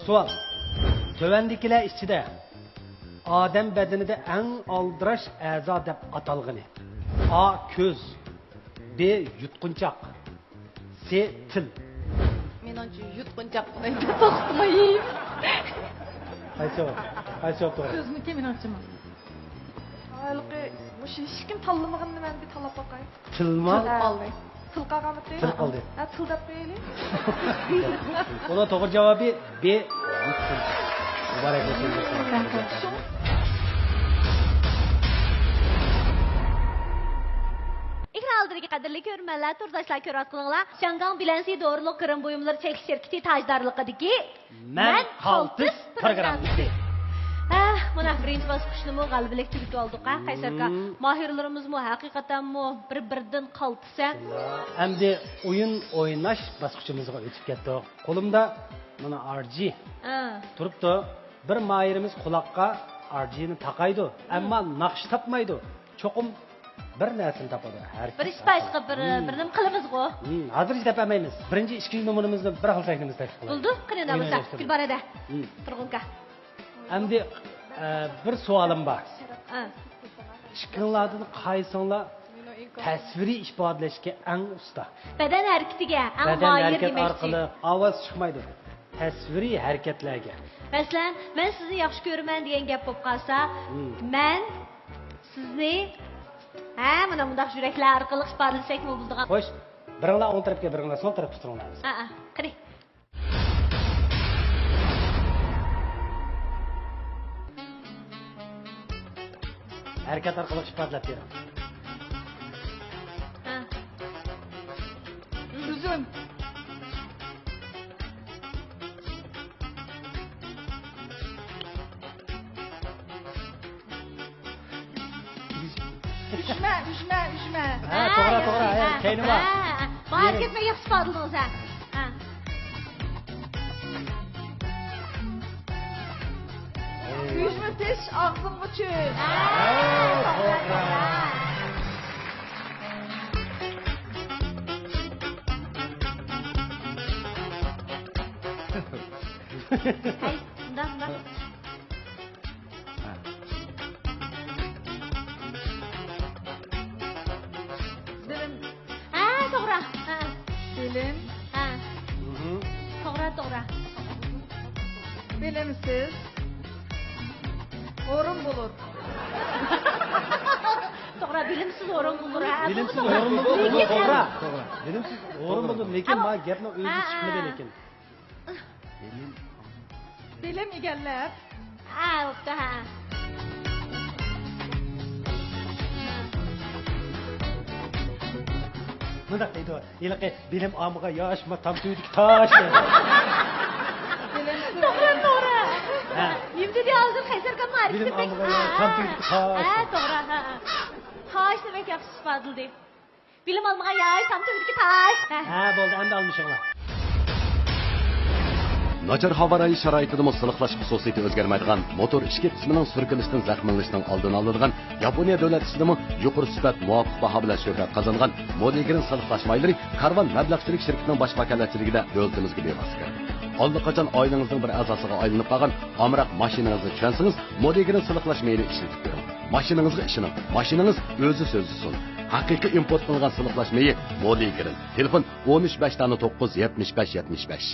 سوئال. تۆۋەندىكىلەر ئىچىدە ئادەم بەدىنىدە ئەڭ ئالدىراش ئەزا دەپ ئاتالغىنى. ئا، كۆز. بې، يۇتقۇنچاق. سې، تىل. مېنىڭچە يۇتقۇنچاق بولىدۇ، توختىماي. قايسى جاۋاب؟ قايسى جاۋاب توغرا؟ كۆزمىكى مېنىڭچىمۇ. ھېلىقى مۇشۇ ھېچكىم تاللىمىغىنىنى مەن بىر تاللاپ باقاي. تىلما؟ تىل قالدى. تىل قالغانمىدى؟ تىل قالدى. ھە، تىل دەپ قويايلى. ئۇنىڭ توغرا جاۋابى بې. مۇبارەك بولسۇن. ئېكران ئالدىدىكى قەدىرلىك كۆرۈرمەنلەر، تورداشلار كۆرۈۋاتقىنىڭلار شياڭگاڭ بىلەنسى دورىلىق گىرىم بۇيۇملىرى چەكلىك شىركىتى تاجدارلىقىدىكى مەن قالتىس پروگراممىسى. ئە، مانا بىرىنچى باسقۇچنىمۇ غەلىبىلىك تۈگىتىۋالدۇق ھە، قەيسەر ئاكا. ماھىرلىرىمىزمۇ ھەقىقەتەنمۇ بىر-بىرىدىن قالتىس ھە. ئەمدى ئويۇن ئويناش باسقۇچىمىزغا ئۆتۈپ كەتتۇق. قولۇمدا مانا ئارجى ھە. تۇرۇپتۇ. بىر ماھىرىمىز قۇلاققا ئارجىنى تاقايدۇ، ئەمما ناخشا تاپمايدۇ. چوقۇم بىر نەرسىنى تاپىدۇ. ھەرىكەت بىر ئىش باشقا بىر، بىر نېمە قىلىمىزغۇ. ھازىر ھېچ تاپالمايمىز. بىرىنچى، ئىككىنچى نومۇرىمىزنى بىر خىل سەھنىمىزدە تەكلىپ قىلايلى. بولدى، قېنى ئۇنداق بولسا، گۈلبارەدە. تۇرغۇنكا. ئەمدى، ئە، بىر سوئالىم بار. ئىككىڭلاردىن قايسىڭلار تەسۋىرىي ئىپادىلەشكە ئەڭ ئۇستا؟ بەدەن ھەرىكىتىگە ئەڭ ماھىر دېمەكچى. بەدەن ھەرىكەت ئارقىلىق ئاۋاز چىقمايدۇ. تەسۋىرىي ھەرىكەتلەرگە. مەسىلەن، مەن سىزنى ياخشى كۆرىمەن دېگەن گەپ بولۇپ قالسا، مەن سىزنى، ھە، مانا مۇنداق يۈرەكلەر ئارقىلىق ئىپادىلىسەكمۇ بولىدىغان. خوش، بىرىڭلار ئوڭ تەرەپكە، بىرىڭلار سول تەرەپكە تۇرۇڭلار. ھە، ھە، قېنى. ھەرىكەت ئارقىلىق ئىپادىلەپ بېرىڭ. ھە. ئۈزۈم. ئۈجمە، ئۈجمە، ئۈجمە. ھە، توغرا، توغرا، ھە، كەينى بار. ھە، ھە. بۇ ھەرىكەتنى ياخشى ئىپادىلىدىڭىز، ھە. ھە. ئۈجمە تىش، ئاغزىمغا چۈش. ھە، توغرا، توغرا. ھەي، مۇنداق، مۇنداق. ھە. بىلىم. ھە، توغرا. ھە. بىلىم. ھە. مھم. توغرا، توغرا. بىلىمسىز. ئورۇن بولۇر. توغرا، بىلىمسىز ئورۇن بولۇر. ھە، بىلىمسىز توغرا. ئورۇن بولۇر. لېكىن توغرا. توغرا. بىلىمسىز ئورۇن بولۇر. لېكىن ھە، ما گەپنىڭ ئۆزى ھە، چىقمىدى ھە. لېكىن. بىلىم. بىلىم ئىگىلەپ. ھە، بوپتۇ، ھە. مۇنداق دەيدۇ، ھېلىقى بىلىم ئالمىغان ياش، ما تام تۈۋىدىكى تاش دەيدۇ. توغرا، توغرا. ھە. نېمە دېدى ھازىر قەيسەر ئھەرىكەت؟ بىلىم ئالمىغان ياش، تام تۈۋىدىكى تاش. ھە، توغرا، ھە، ھە. تاش دېمەك ياخشى ئىپادىلىدى. بىلىم ئالمىغان ياش، تام تۈۋىدىكى تاش. ھە. ھە، بولدى، ئەمدى ئالمىشىڭلار. ناچار ھاۋا رايى شارائىتىدىمۇ سىلىقلاش خۇسۇسىيىتى ئۆزگەرمەيدىغان، موتور ئىچكى قىسمىنىڭ سۈركىلىشتىن زەخىملىنىشنىڭ ئالدىنى ئالىدىغان، ياپونىيە دۆلەت ئىچىدىمۇ يۇقىرى سۈپەت، مۇۋاپىق باھا بىلەن شۆھرەت قازانغان مودىگرىن سىلىقلاش مايلىرى كارۋان مەبلەغچىلىك شىركىتىنىڭ باش ۋاكالەتچىلىكىدە دۆلىتىمىزگە بىۋاسىتە كىرىدۇ. ئاللىقاچان ئائىلىڭىزنىڭ بىر ئەزاسىغا ئايلىنىپ قالغان ئامراق ماشىنىڭىزنى چۈشەنسىڭىز، مودىگرىن سىلىقلاش مېيىنى ئىشلىتىپ بېرىڭ. ماشىنىڭىزغا ئىشىنىڭ. ماشىنىڭىز ئۆزى سۆزلىسۇن. ھەقىقىي ئىمپورت قىلىنغان سىلىقلاش مېيى مودىگرىن. تېلېفون: ئون ئۈچ، بەش دانە توققۇز، يەتمىش بەش، يەتمىش بەش.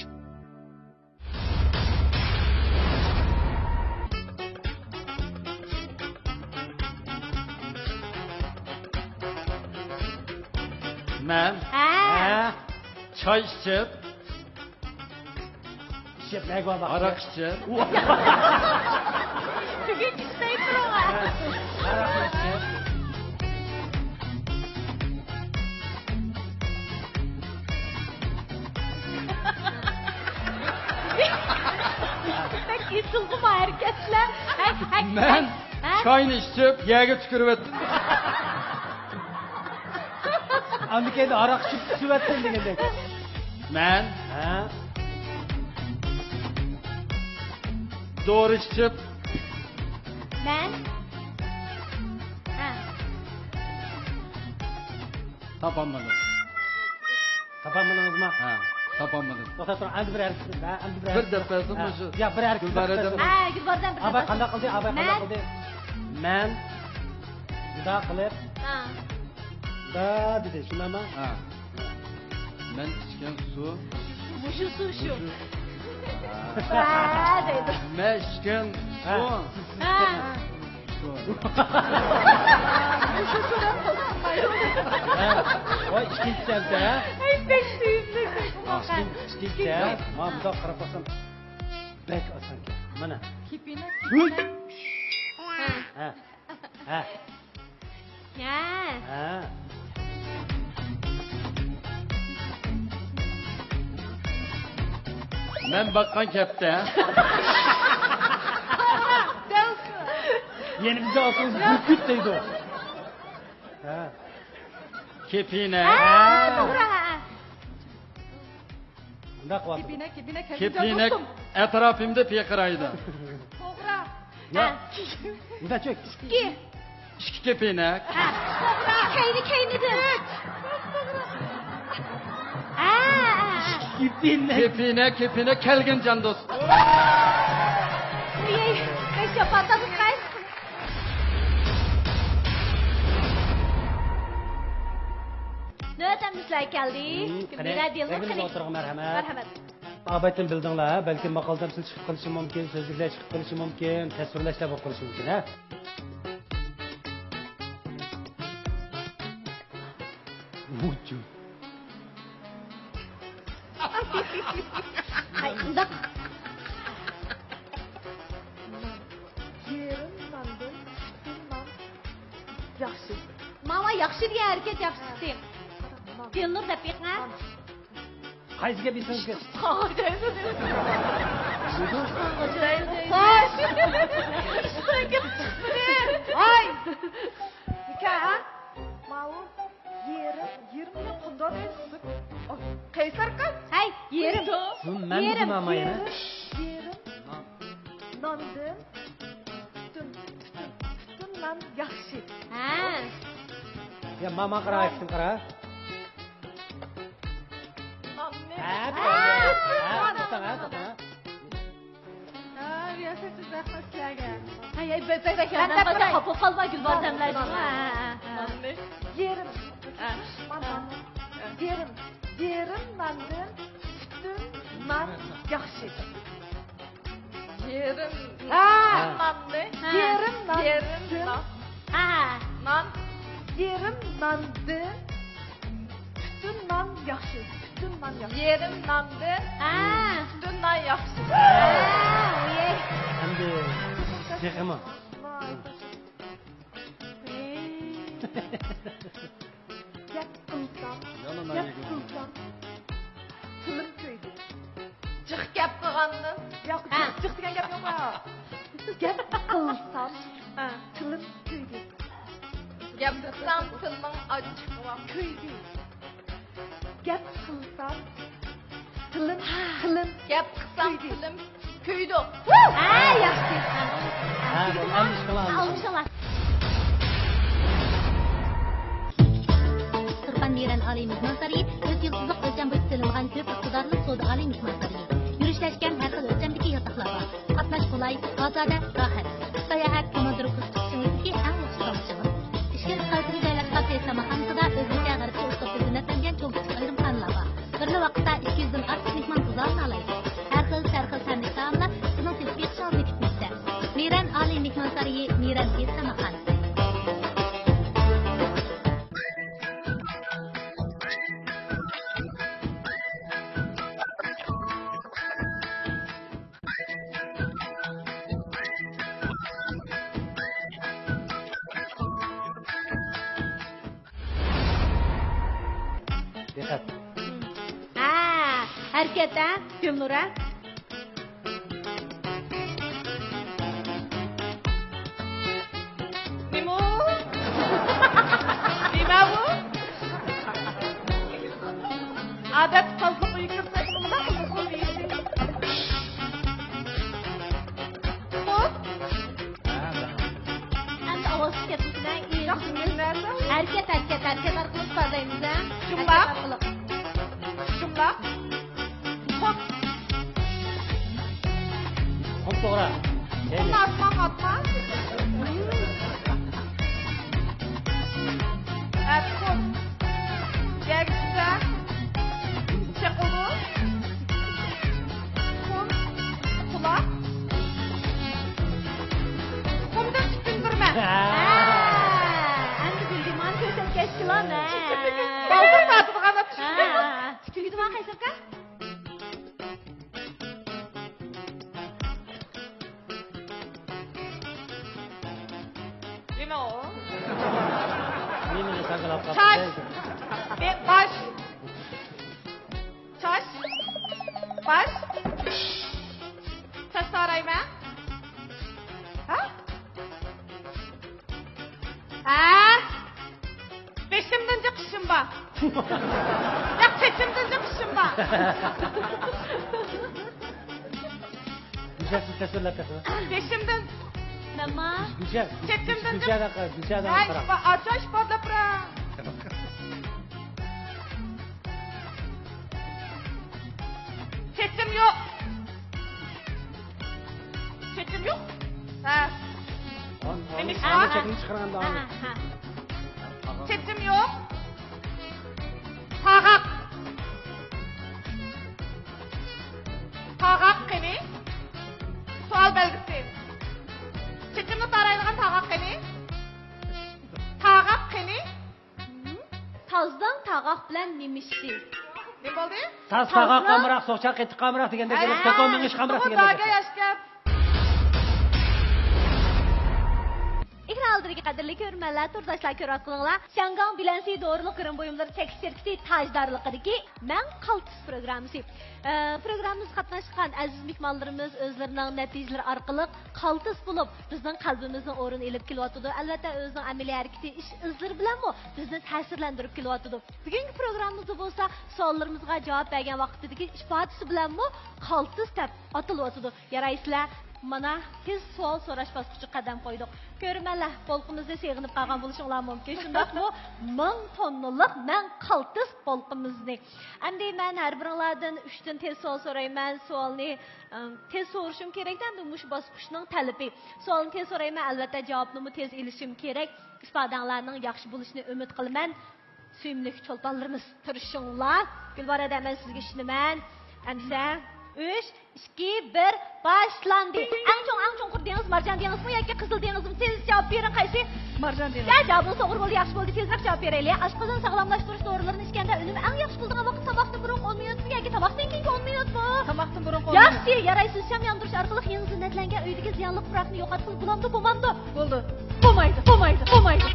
مەن ھە. ھە. چاي ئىچىپ، ئىچىپ، نەگە بار؟ ھاراق ئىچىپ. بۈگۈن ئىچمەي تۇرۇڭا. ھاراق ئىچىپ. بەك ئېسىلغۇ بۇ ھەرىكەتلەر. ھەك، ھەك، مەن ھەك. ھە؟ چاينى ئىچىپ، يەرگە تۈكۈرۈۋەتتىم. ئاندىن كېيىن ھاراق ئىچىپ تۈكۈرۈۋەتتىم دېگەندەك. مەن ھە. دورا ئىچىپ. مەن ھە. تاپالمىدىم. تاپالمىدىڭىزمۇ؟ ھە، تاپالمىدىم. توختاپ تۇرۇڭ، ئەمدى بىر ھەرىكەت، ھە، ئەمدى بىر بىر ھەرىكەت. دەپ بەرسىڭ، ھە. مۇشۇ ياق، بىر ھەرىكەت دەپ بەرسىڭ. ھە، گۈلبارىدىن بىر ئاباي دەپ قانداق قىلدى؟ ئاباي قانداق قىلدى؟ مەن مۇنداق قىلىپ، ھە. دا دېدى، شۇنداقمۇ؟ ھە. مەن ئىچكەن سۇ. مۇشۇ سۇ شۇ. مۇشۇ. ھە دەيدۇ. مەن ئىچكەن ھە. سۇ. ھە. سۇ. مۇشۇ سۇ دەپ قويسۇن. ھە. ۋاي، ئىككىنچى سەنسە، ھە؟ ئەي، بەك سۆيۈملۈك. ئىككىنچى، ئىككىنچى، ھە؟ ما، مۇنداق قاراپ باقسام، بەك ئاسانكەن. مانا. كېپىنەك، ھۇي. كېپىنەك. ھە. ھە. ھە. ھە. ھە. مەن باققان كەپتە. يەنە بىزگە ئاتىڭىز بۈركۈت دەيدۇ. ھە. كېپىنەك. ھە، توغرا، ھە. مۇنداق قىلىۋاتىدۇ. كېپىنەك، كېپىنەك، كېپىنەك ئەتراپىمدا پىرقىرايدۇ. توغرا. يا. ھە. مۇنداق چۆك. ئىككى. ئىككى كېپىنەك. ھە. توغرا. كەينى، كەينىدىن. ئۈچ. ھە، ھە، ھە. كېپىنەك. كېپىنەك، كېپىنەك، كەلگىن جان دوست. ئۇي، بەك جاپا تارتقاي. نۆۋەت ئەمدى سىلەرگە كەلدى. مم، قېنى، مىرادىلنىڭ بەگىمىز قېنى. ئوتتۇرىغا مەرھەمەت. مەرھەمەت. ئابەتتىن بىلدىڭلار، ھە؟ بەلكىم ماقال تەمسىل چىقىپ قېلىشى مۇمكىن، سۆزلۈكلەر چىقىپ قېلىشى مۇمكىن، تەسۋىرلەشلەر بولۇپ قېلىشى مۇمكىن، ھە؟ ۋۇجۇ. ئاي، ئۇنداق. يېرىم ناندىن پۈتۈن نان ياخشى. ماڭا ياخشى دېگەن ھەرىكەت ياخشى چىقتى. نان. دىلنۇر دەپ بېقىڭ، ھە؟ نان. قايسى گەپ ئېسىڭىزگە؟ ھاي! نىكاھ، ھە؟ ماۋۇ يېرىم، يېرىمنى قانداق ئېيتسۇن؟ قەيسەر قىز. ھەي، يېرىم. بۇ مەن يېرىم. دېدىم ئەمما يەنە. يېرىم، يېرىم ناندىن پۈتۈن، پۈتۈن، پۈتۈن نان ياخشى. ھە. يا، ماما قارا، ئاياقتىن قارا. ناننى. ھە، ھە، توختاڭ، ھە، توختاڭ، ھە. ھە، رىياسەتچى، رەھمەت سىلەرگە. ھەي، ھەي، بەك، بەك، بەك ياخشى. مەن قاچان خاپا قالما، گۈلبارجانلار. ھە، ھە، ھە. ناننى. يېرىم. ھە. نان، نان. ھە. يېرىم. يېرىم ناندىن پۈتۈن نان ياخشى. يېرىم ھە. ناننى. ھە. يېرىم نان. يېرىم نان. ھە. نان. يېرىم ناندىن پۈتۈن نان ياخشى. پۈتۈن نان ياخشى. يېرىم ناندىن ھە. پۈتۈن نان ياخشى. ھە. ئەمدى تېخىمۇ. ۋاي. گەپ قىلسام، گەپ قىلسام، تىلىم كۆيدى. جىق گەپ قىلغاندىن. ياق، ھە. جىق، جىق دېگەن گەپ يوق. گەپ قىلسام، ھە. تىلىم كۆيدى. گەپ قىلسام، تىلىڭ ئاچچىق بولۇپ كۆيدى. گەپ قىلسام، تىلىم، تىلىم. گەپ قىلسام، كۆيدى. تىلىم كۆيدى. ھە، ياخشى. ھە، بولدى. ئەمدى ئىشقىلىپ ئالدىڭىز. ئالقىشلار. تۇرپان مىرەن ئالىي مېھمانسارىيى ئۆز يىلتىزلىق ئۆلچەم بويىچە سېلىنغان كۆپ ئىقتىدارلىق سودا ئالىي مېھمانسارىيى. يۈرۈشلەشكەن ھەر خىل ئۆلچەمدىكى ياتاقلار بار. قاتناش قولاي، بازاردا راھەت. ساياھەت، كوماندىروپكا تۇتۇشىڭىزدىكى ئەڭ ياخشى سالىشىڭىز. ئىچكىرى قەلبىگە جايلاشقان سەيلىساماخانىسىدا ئۆزگىچە غەربچە ئۇسلۇبتا زىننەتلەنگەن چوڭ-كىچىك ئايرىمخانىلار بار. بىرلا ۋاقىتتا ئىككى يۈزدىن ئارتۇق مېھمان تۇزىلىنالايدۇ. ھەر خىل سەرخىل تەملىك تائاملار سىزنىڭ تېتىپ بېقىش ئالدىدا كۈتمەكتە. مىرەن ئالىي مېھمانسارىيى، مىرەن ھېيت تاماقخانىسى. دىققەت. ھە، ھەرىكەت، ھە، گۈلنۇر، ھە. نېمە ئۇ؟ نېمە بۇ؟ ئادەتتە تازىلىق ئۆيگە كىرسەك، نېمىلا قىلىدۇ دېيىشى. خۇد. ئەمدى ئاۋازسىز كەتمىسىلەر، ياخشى، ئېغىزىمىز. ھەرىكەت، ھەرىكەت، ھەرىكەت ئارقىلىق ئىپادىلەيمىز، ھە؟ شۇنداق. ھەرىكەت ئارقىلىق. شۇنداق. خۇد. خۇد توغرا. قولنى ئاسمانغا ئاتما. ھە، تۇتۇپ. يەرگە چۈشسە، چېقىلىدۇ. تۇخۇم، قۇلاق. تۇخۇمدىن تۈتۈن بىرمە. ھە. ھە، ئەمدى بىلدىم، مانا كۆرسەتكەچكىلا، ھە. بالدۇر تارتىدىغان ئات چۈشتى. ھە. تۈتۈن بىرمە قايسى ئاكا؟ نېمە ئۇ؟ نېمىنى تازىلاپ چاچ. قاپسىز؟ بە-، باش. چاچ. باش. چاچ تارايمەن. ھە؟ ھە؟ بېشىمدىن جىق ئىشىم بار. ياق، چېچىمدىن جىق ئىشىم بار. گۈزەل، سىز تەسۋىرلەپ بېقىڭ. بېشىمدىن. مەنما؟ گۈزەل. چېچىمدىن جىق. گۈزەل ئاكا، گۈزەل ھە، ئاكا. ئىش بار، ئاچا ئىش بار دەپ بىر. چېچىم يوق. چېچىم يوق. ھە. نېمە ئىش بار؟ چېچىمنى چىقارغاندا ھە، ھە. چېچىم يوق. تاغاق. تاغاق قېنى؟ سوئال بەلگىسى. چېچىمنى تارايدىغان تاغاق قېنى؟ تاغاق قېنى؟ تازداڭ تاغاق بىلەن نېمە ئىشى؟ نېمە بولدى؟ تاز تاغاققا ئامراق، سوقچار قېتىققا ئامراق دېگەندەك گەپ. توتۇن مېڭىشقا ئامراق دېگەندەك گەپ. ئېكران ئالدىدىكى قەدىرلىك كۆرۈرمەنلەر، تورداشلار، كۆرۈۋاتقىنىڭلار شياڭگاڭ بىلەنسى دورىلىق گىرىم بۇيۇملىرى چەكلىك شىركىتى تاجدارلىقىدىكى مەن قالتىس پروگراممىسى. ئە، پروگراممىمىزغا قاتناشقان ئەزىز مېھمانلىرىمىز ئۆزلىرىنىڭ نەتىجىلىرى ئارقىلىق قالتىس بولۇپ، بىزنىڭ قەلبىمىزنىڭ ئورنىنى ئېلىپ كېلىۋاتىدۇ. ئەلۋەتتە، ئۆزىنىڭ ئەمەلىي ھەرىكىتى، ئىش ئىزلىرى بىلەنمۇ بىزنى تەسىرلەندۈرۈپ كېلىۋاتىدۇ. بۈگۈنكى پروگراممىمىزدا بولسا سوئاللىرىمىزغا جاۋاب بەرگەن ۋاقتىدىكى ئىپادىسى بىلەنمۇ قالتىس دەپ ئاتىلىۋاتىدۇ. يارايسىلەر، مانا، تېز سوئال سوراش باسقۇچىغا قەدەم قويدۇق. كۆرۈرمەنلەر، بولقىمىزنى سېغىنىپ قالغان بولۇشۇڭلار مۇمكىن. شۇنداقمۇ مىڭ توننىلىق مەن قالتىس بولقىمىزنى. ئەمدى مەن ھەر بىرىڭلاردىن ئۈچتىن تېز سوئال سورايمەن. سوئالنى، ئىم، تېز سورىشىم كېرەك-دە، ئەمدى مۇشۇ باسقۇچنىڭ تەلىپى. سوئالنى تېز سورايمەن، ئەلۋەتتە، جاۋابنىمۇ تېز ئېلىشىم كېرەك. ئىپادەڭلارنىڭ ياخشى بولۇشىنى ئۈمىد قىلىمەن. سۆيۈملۈك چولپانلىرىمىز، تىرىشىڭلار. گۈلبارا، مەن سىزگە ئىشىنىمەن. ئەمىسە، ئۈچ، ئىككى، بىر، باشلاندى. ئەڭ چوڭ، ئەڭ چوڭقۇر دېڭىز مارجان دېڭىزمۇ ياكى قىزىل دېڭىزمۇ؟ تېز جاۋاب بېرىڭ، قايسى؟ مارجان دېڭىز. يا، جاۋابىڭىز توغرا بولدى، ياخشى بولدى، تېزرەك جاۋاب بېرەيلى. ئاشقازان ساغلاملاشتۇرۇش دورىلىرىنى ئىچكەندە ئۈنۈمى ئەڭ ياخشى بولىدىغان ۋاقىت ساۋاقتىن بۇرۇنقى ئون مىنۇتمۇ ياكى ساۋاقتىن كېيىنكى ئون مىنۇتمۇ؟ ساۋاقتىن بۇرۇنقى ئون مىنۇت. ياخشى، يارايسىز. شام ياندۇرۇش ئارقىلىق يېڭى زىننەتلەنگەن ئۆيدىكى زىيانلىق پۇراقنى يوقاتقىلى بولامدۇ، بولمامدۇ؟ بولدى. بولمايدۇ، بولمايدۇ، بولمايدۇ.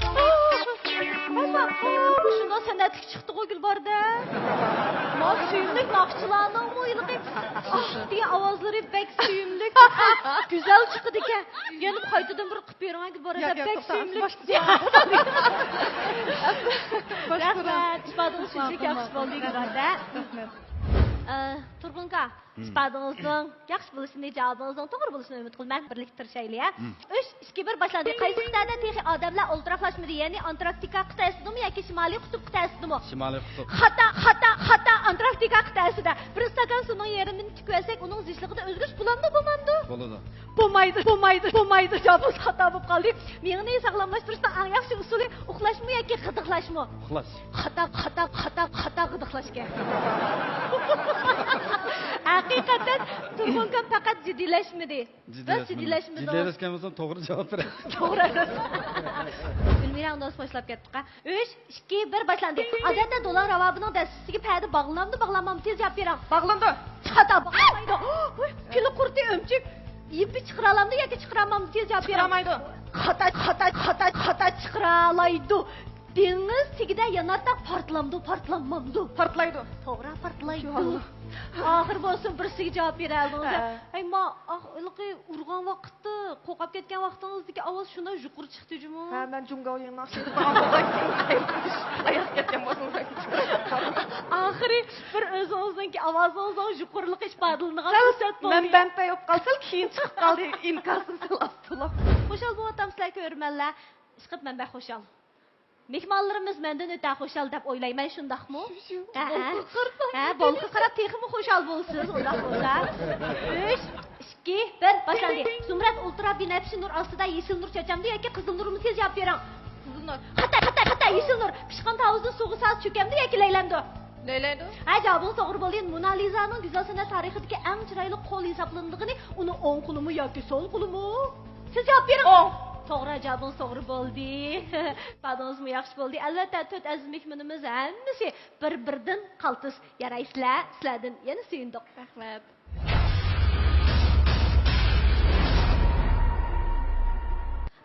ماشائاللاھ، شۇنداق سەنئەتلىك چىقتىغۇ گۈلباردا. ما سۆيۈملۈك ناخشىچىلارنىڭمۇ ھېلىقى ئاھ دېگەن ئاۋازلىرى بەك سۆيۈملۈك، گۈزەل چىقىدىكەن. يەنە قايتىدىن بىر قىلىپ بېرىڭ گۈلباردا، ياق، ياق، بەك توختاڭ، سۆيۈملۈك. باشقىسى. رەھمەت، ئىپادىڭىز شۇنچىلىك ياخشى بولدى گۈلباردا. رەھمەت. ئە، تۇرغۇنكا، ئىپادىڭىزنىڭ ياخشى بولۇشىنى، جاۋابىڭىزنىڭ توغرا بولۇشىنى ئۈمىد قىلىمەن. بىرلىكتە تىرىشايلى، ھە؟ ئۈچ، ئىككى، بىر، باشلاندى. قايسى قىتئەدە تېخى ئادەملەر ئولتۇراقلاشمىدى، يەنى ئانتاركتىكا قىتئەسىدىمۇ ياكى شىمالىي قۇتۇپ قىتئەسىدىمۇ؟ شىمالىي قۇتۇپ. خاتا، خاتا، خاتا، ئانتاركتىكا قىتئەسىدە. بىر ئىستاكان سۇنىڭ يېرىمىنى تىكىۋەتسەك، ئۇنىڭ زىچلىقىدا ئۆزگىرىش بولامدۇ، بولمامدۇ؟ بولىدۇ. بولمايدۇ، بولمايدۇ، بولمايدۇ. جاۋابىڭىز خاتا بولۇپ قالدى. مېڭىنى ساغلاملاشتۇرۇشنىڭ ئەڭ ياخشى ئۇسۇلى ئۇخلاشمۇ ياكى غىدىقلاشمۇ؟ ئۇخلاش. خاتا، خاتا، خاتا، خاتا غىدىقلاشكەن. ھەقىقەتەن تۇرغۇنكام پەقەت جىددىيلەشمىدى. بىز جىددىيلەشمىدۇق. جىددىيلەشمىدۇق. جىددىيلەشكەن بولسام توغرا جاۋاب بېرەي. توغرا ئەمەس. گۈلمىرە ئۇنداق باشلاپ كەتتۇق ھە. ئۈچ، ئىككى، بىر، باشلاندى. ئادەتتە دولان راۋابىنىڭ دەستىسىگە پەدە باغلىنامدۇ، باغلانمامدۇ؟ تېز جاۋاب بېرىڭ. باغلىنىدۇ. خاتا، باغلانمايدۇ. ھوي، پىلە قۇرتى ئۆمچۈك يىپى چىقىرالامدۇ ياكى چىقىرالمامدۇ؟ تېز جاۋاب بېرىڭ. چىقىرالمايدۇ. خاتا، خاتا، خاتا، خاتا، چىقىرالايدۇ. دېڭىز تېگىدە يانارتاق پارتلامدۇ، پارتلانمامدۇ؟ پارتلايدۇ. توغرا، پارتلايدۇ. ئاخىرى بولسۇن، بىرسىگە جاۋاب بېرەلىدىڭىز. ھە. ئەي، ما، ئاھ، ھېلىقى ئۇرغان ۋاقىتتا، قورقۇپ كەتكەن ۋاقتىڭىزدىكى ئاۋاز شۇنداق يۇقىرى چىقتى جۇمۇ. ھە، مەن جۇڭگاۋ يېڭىناق ئاياغ كەتكەن بولسىڭىز. ئاخىرى بىر ئۆزىڭىزنىڭكى ئاۋازىڭىزنىڭ يۇقىرىلىقى ئىپادىلىنىدىغان پۇرسەت بولدى. مەن بەنپەي بولۇپ قالسام، كېيىن چىقىپ قالدى، ئىنكاسىم سەل ئاستىلاپ. خۇشال بولۇۋاتامسىلەر كۆرۈرمەنلەر؟ ئىشقىلىپ مەن بەك خۇشال. مېھمانلىرىمىز مەندىن ئۆتە خۇشال دەپ ئويلايمەن، شۇنداقمۇ؟ ھە، ھە. ھە، بولغا قاراپ تېخىمۇ خۇشال بولىسىز، ئۇنداق بولسا. ئۈچ، ئىككى، بىر، باشلاندى. زۇمرەت ئۇلترا بىنەپشە نۇر ئاستىدا يېشىل نۇر چاچامدۇ ياكى قىزىل نۇرمۇ؟ تېز جاۋاب بېرىڭ. قىزىل نۇر. خاتا، خاتا، خاتا، يېشىل نۇر. پىشقان تاۋۇزنى سۇغا سالسا چۆكەمدۇ ياكى لەيلەمدۇ؟ لەيلەيدۇ. ھە، جاۋابىڭىز توغرا بولدى. مونالىزانىڭ گۈزەل سەنئەت تارىخىدىكى ئەڭ چىرايلىق قول ھېسابلىنىدىغىنى ئۇنىڭ ئوڭ قولىمۇ ياكى سول قولىمۇ؟ سىز جاۋاب بېرىڭ. ئوڭ. توغرا، جاۋابىڭىز توغرا بولدى. ئىپادىڭىزمۇ ياخشى بولدى. ئەلۋەتتە، تۆت ئەزىز مېھمىنىمىز ھەممىسى بىر-بىردىن قالتىس. يارايسىلەر، سىلەردىن يەنە سۆيۈندۇق. رەھمەت.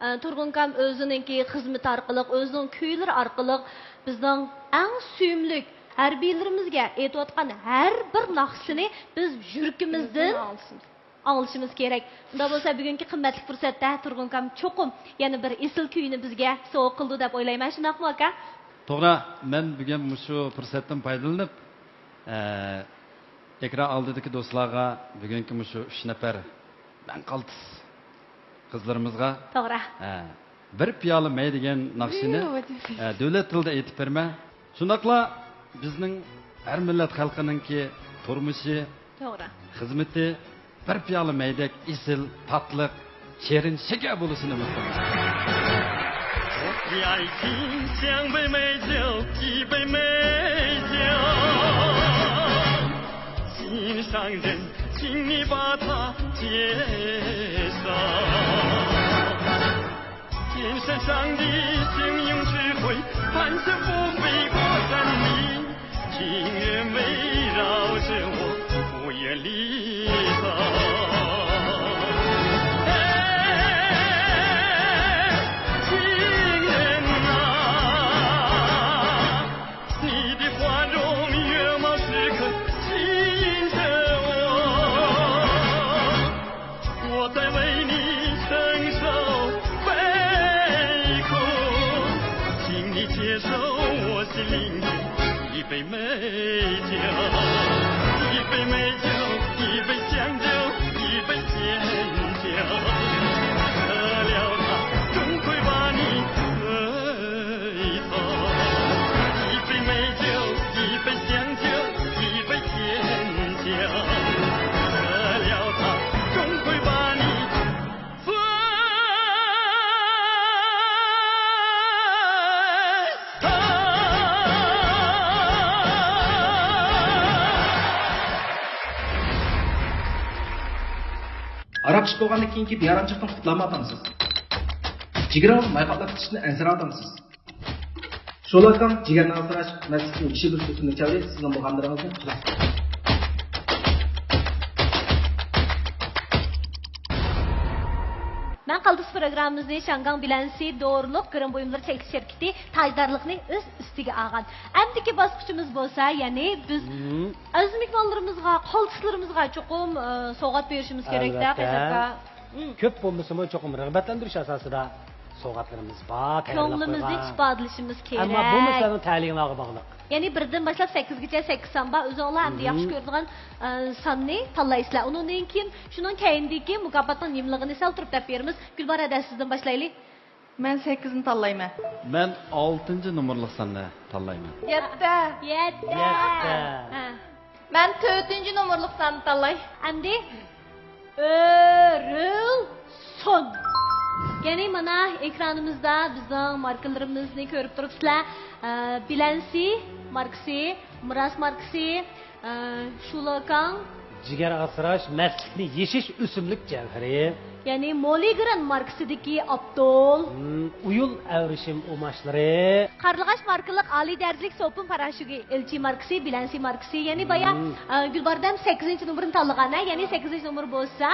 ئە، تۇرغۇنكام ئۆزىنىڭكى خىزمىتى ئارقىلىق، ئۆزىنىڭ كۈيلىرى ئارقىلىق بىزنىڭ ئەڭ سۆيۈملۈك ھەربىيلىرىمىزگە ئېيتىۋاتقان ھەر بىر ناخشىسىنى بىز يۈرىكىمىزدىن ئاڭلىشىمىز كېرەك. ئۇنداق بولسا، بۈگۈنكى قىممەتلىك پۇرسەتتە تۇرغۇنكام چوقۇم يەنە بىر ئېسىل كۈينى بىزگە سوۋغا قىلىدۇ دەپ ئويلايمەن، شۇنداقمۇ، ئاكا؟ توغرا، مەن بۈگۈن مۇشۇ پۇرسەتتىن پايدىلىنىپ، ئە، ئېكران ئالدىدىكى دوستلارغا، بۈگۈنكى مۇشۇ ئۈچ نەپەر مەن قالتىس قىزلىرىمىزغا، توغرا، ئە، بىر پىيالە مەي دېگەن ناخشىنى، ئە، دۆلەت تىلىدا ئېيتىپ بېرىمەن. شۇنداقلا بىزنىڭ ھەر مىللەت خەلقىنىڭكى تۇرمۇشى، توغرا، خىزمىتى بىر پىيالە مەيدەك ئېسىل، تاتلىق، شېرىن، شېكەر بولۇشىنى ئۈمىد قىلىمىز. 我的爱情像杯美酒，一杯美酒，心上人，请你把它接受。 天山上的金鹰之辉，盘旋不飞过山顶，情人围绕着我，不愿离开。哎，情人啊， 你的花容月貌时刻吸引着我，我在为你承受悲苦，请你接受我心灵的一杯美酒，一杯美酒，一杯香酒，一杯甜酒，喝了它，终会把你醉 一杯美酒，一杯香酒，一杯甜酒，喝了它，终会把你醉倒。 ھاراق ئىچىپ بولغاندىن كېيىنكى بىئارامچىلىقتىن قۇتۇلالمايۋاتامسىز؟ جىگىرىڭىزنى ماي قاپلاپ كېتىشتىن ئەنسىرەۋاتامسىز؟ شولا ئاكام جىگەرنى ئاسراش مەسىلىسىنى يېشىل بىر سۈپۈتنى چايدى، سىزنىڭ بۇ غەملىرىڭىزنى خالاس قىلدى. مەن قالتىس پروگراممىمىزنى شياڭگاڭ بىلەنسى دورىلىق گىرىم بۇيۇملىرى چەكلىك شىركىتى تاجدارلىقنى ئۆز ئۈستىگە ئالغان. ئەمدىكى باسقۇچىمىز بولسا، يەنى بىز مم. ئەزىز مېھمانلىرىمىزغا، قالتىسلىرىمىزغا چوقۇم، ئە، سوۋغات بېرىشىمىز كېرەك-دە، ئەلۋەتتە. قەيسەر ئاكا. مم. كۆپ بولمىسىمۇ، چوقۇم رىغبەتلەندۈرۈش ئاساسىدا سوۋغاتلىرىمىز بار، تەييارلاپ كۆڭلىمىزنى قويغان. ئىپادىلىشىمىز كېرەك. ئەمما بۇمۇ سىلەرنىڭ تەلىيىڭلارغا باغلىق. يەنى بىردىن باشلاپ سەككىزگىچە، سەككىز سان بار. ئۆزۈڭلار ئەمدى مم. ياخشى كۆرىدىغان، ئە، ساننى تاللايسىلەر. ئۇنىڭدىن كېيىن شۇنىڭ كەينىدىكى مۇكاپاتنىڭ نېمىلىكىنى سەل تۇرۇپ دەپ بېرىمىز. گۈلبارا ھەدە، سىزدىن باشلايلى. مەن سەككىزنى تاللايمەن. مەن ئالتىنچى نومۇرلۇق ساننى تاللايمەن. يەتتە. يەتتە. يەتتە. ھە. مەن تۆتىنچى نومۇرلۇق ساننى تاللاي. ئەمدى ئۆرۈلسۇن. يەنى مانا ئېكرانىمىزدا بىزنىڭ ماركىلىرىمىزنى كۆرۈپ تۇرۇپسىلەر. ئە، بىلەنسى ماركىسى، مىراس ماركىسى، ئە، شۇلىكاڭ. جىگەر ئاسراش، مەستلىكنى يېشىش ئۆسۈملۈك جەۋھىرى. يەنى مولىگرېن ماركىسىدىكى ئاپتول. مم، ئۇيۇل ئەۋرىشىم ئۇماچلىرى. قارلىغاچ ماركىلىق ئالىي دەرىجىلىك سوپۇن پاراشوكى، ئېلچى ماركىسى، بىلەنسى ماركىسى. يەنى بايا، مم. ئە، گۈلباردەم سەككىزىنچى نومۇرنى تاللىغان، ھە؟ يەنى سەككىزىنچى نومۇر بولسا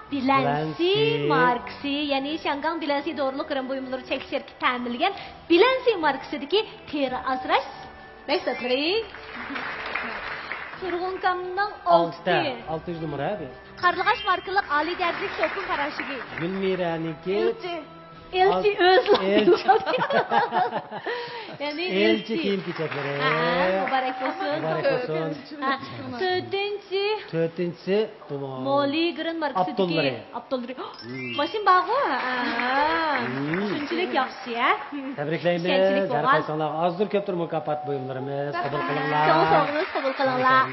بىلەنسى بىلەنسى. ماركىسى، يەنى شياڭگاڭ بىلەنسى دورىلىق گىرىم بۇيۇملىرى چەكلىك شىركىتى تەمىنلىگەن بىلەنسى ماركىسىدىكى تېرە ئاسراش مەھسۇلاتلىرى. تۇرغۇنكامنىڭ ئالتە. ئالتە. ئالتىنچى نومۇر، ھە، بۇ. قارلىغاچ ماركىلىق ئالىي دەرىجىلىك سوپۇن پاراشوكى. گۈلمىرەنىڭكى. ئېلچى. ئېلچى ئال-، ئۆزى. ئېلچى. يەنى ئېلچى ئېلچى. كىيىم-كېچەكلىرى. ھە، مۇبارەك بولسۇن. مۇبارەك بولسۇن. ھە، تۆتىنچى. تۆتىنچىسى بۇ مولىگرېن ماركىسىدىكى ئاپتوللىرى. ئاپتوللىرى. مم. ماشىنا بارغۇ؟ ھە. مم. شۇنچىلىك ياخشى، ھە؟ تەبرىكلەيمىز. ئىشەنچلىك ھەر بولغان. قايسىڭلارغا ئازدۇر كۆپتۇر مۇكاپات بۇيۇملىرىمىز. قوبۇل قىلىڭلار. چوڭ سوۋغىمىز قوبۇل قىلىڭلار.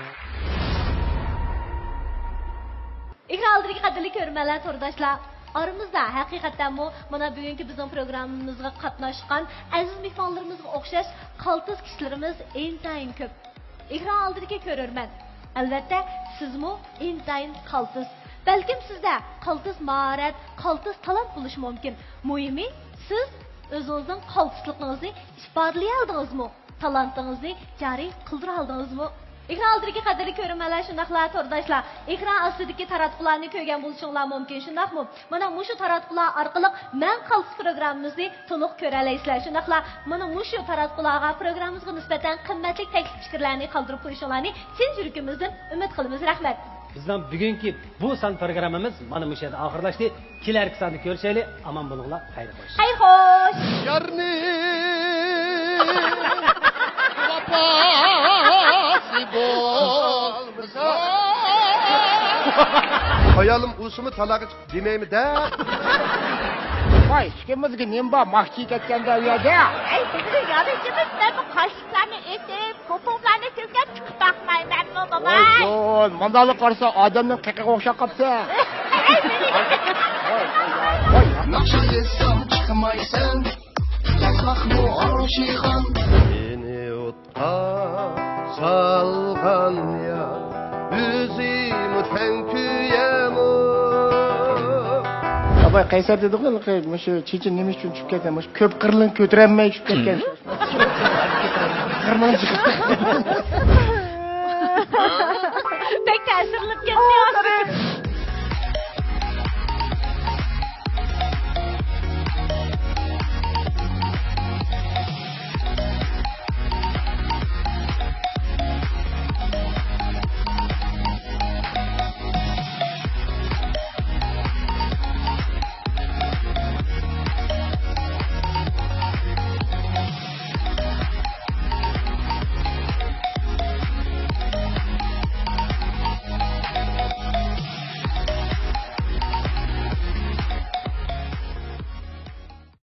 ئېكران ئالدىدىكى قەدىرلىك كۆرۈرمەنلەر، تورداشلار، ئارىمىزدا ھەقىقەتەنمۇ مانا بۈگۈنكى بىزنىڭ پروگراممىمىزغا قاتناشقان ئەزىز مېھمانلىرىمىزغا ئوخشاش قالتىس كىشىلىرىمىز ئىنتايىن كۆپ. ئېكران ئالدىدىكى كۆرۈرمەن، ئەلۋەتتە، سىزمۇ ئىنتايىن قالتىس. بەلكىم سىزدە قالتىس ماھارەت، قالتىس تالانت بولۇشى مۇمكىن. مۇھىمى، سىز ئۆزىڭىزنىڭ قالتىسلىقىڭىزنى ئىپادىلىيەلىدىڭىزمۇ؟ تالانتىڭىزنى جارى قىلدۇرالدىڭىزمۇ؟ ئېكران ئالدىدىكى قەدىرلىك كۆرۈرمەنلەر، شۇنداقلا تورداشلار، ئېكران ئاستىدىكى تاراتقۇلارنى كۆرگەن بولۇشۇڭلار مۇمكىن، شۇنداقمۇ؟ مانا مۇشۇ تاراتقۇلار ئارقىلىق مەن قالتىس پروگراممىمىزنى تولۇق كۆرەلەيسىلەر. شۇنداقلا مانا مۇشۇ تاراتقۇلارغا پروگراممىمىزغا نىسبەتەن قىممەتلىك تەكلىپ پىكىرلەرنى قالدۇرۇپ قويۇشۇڭلارنى چىن يۈرىكىمىزدىن ئۈمىد قىلىمىز. رەھمەت. بىزنىڭ بۈگۈنكى بۇ سان پروگراممىمىز مانا مۇشۇ يەردە ئاخىرلاشتى. كېلەركى ساندا كۆرۈشەيلى. ئامان بولۇڭلار. خەير خوش. خەير خوش. يارنى ۋاپاسى بولمىسا. ئايالىم ئۇسۇمۇ تالاغا چىقىپ دېمەيمۇ دە. ۋاي، ئىككىمىزگە نېمە بار؟ ماخچى كەتكەندە ئۇ يەردە. ئەي، سىزنى يالىشىمىز، مەن بۇ قاشلىقلارنى ئېتىپ، پوپۇملارنى سۈرگەن چىقىپ باقمايمەنمۇ، باباي؟ ۋاي جان، مانداقلا قارىسا ئادەمنىڭ قېقىغا ئوخشاپ قاپسەن. ناخشا ئېيتسام چىقمايسەن، يازماقمۇ ئاشىخان. مېنى ئوتقا سالغان يار، ئۆزىمۇ تەڭ كۆيەمۇ. ئاباي قەيسەر دېدىغۇ، مۇشۇ چېچى نېمە ئۈچۈن چۈشۈپ كەتكەن، مۇشۇ كۆپ قىرلىق كۆتۈرەلمەي چۈشۈپ كەتكەن. قىرنىڭ چىقىپ. بەك تەسىرلىنىپ كەتتى.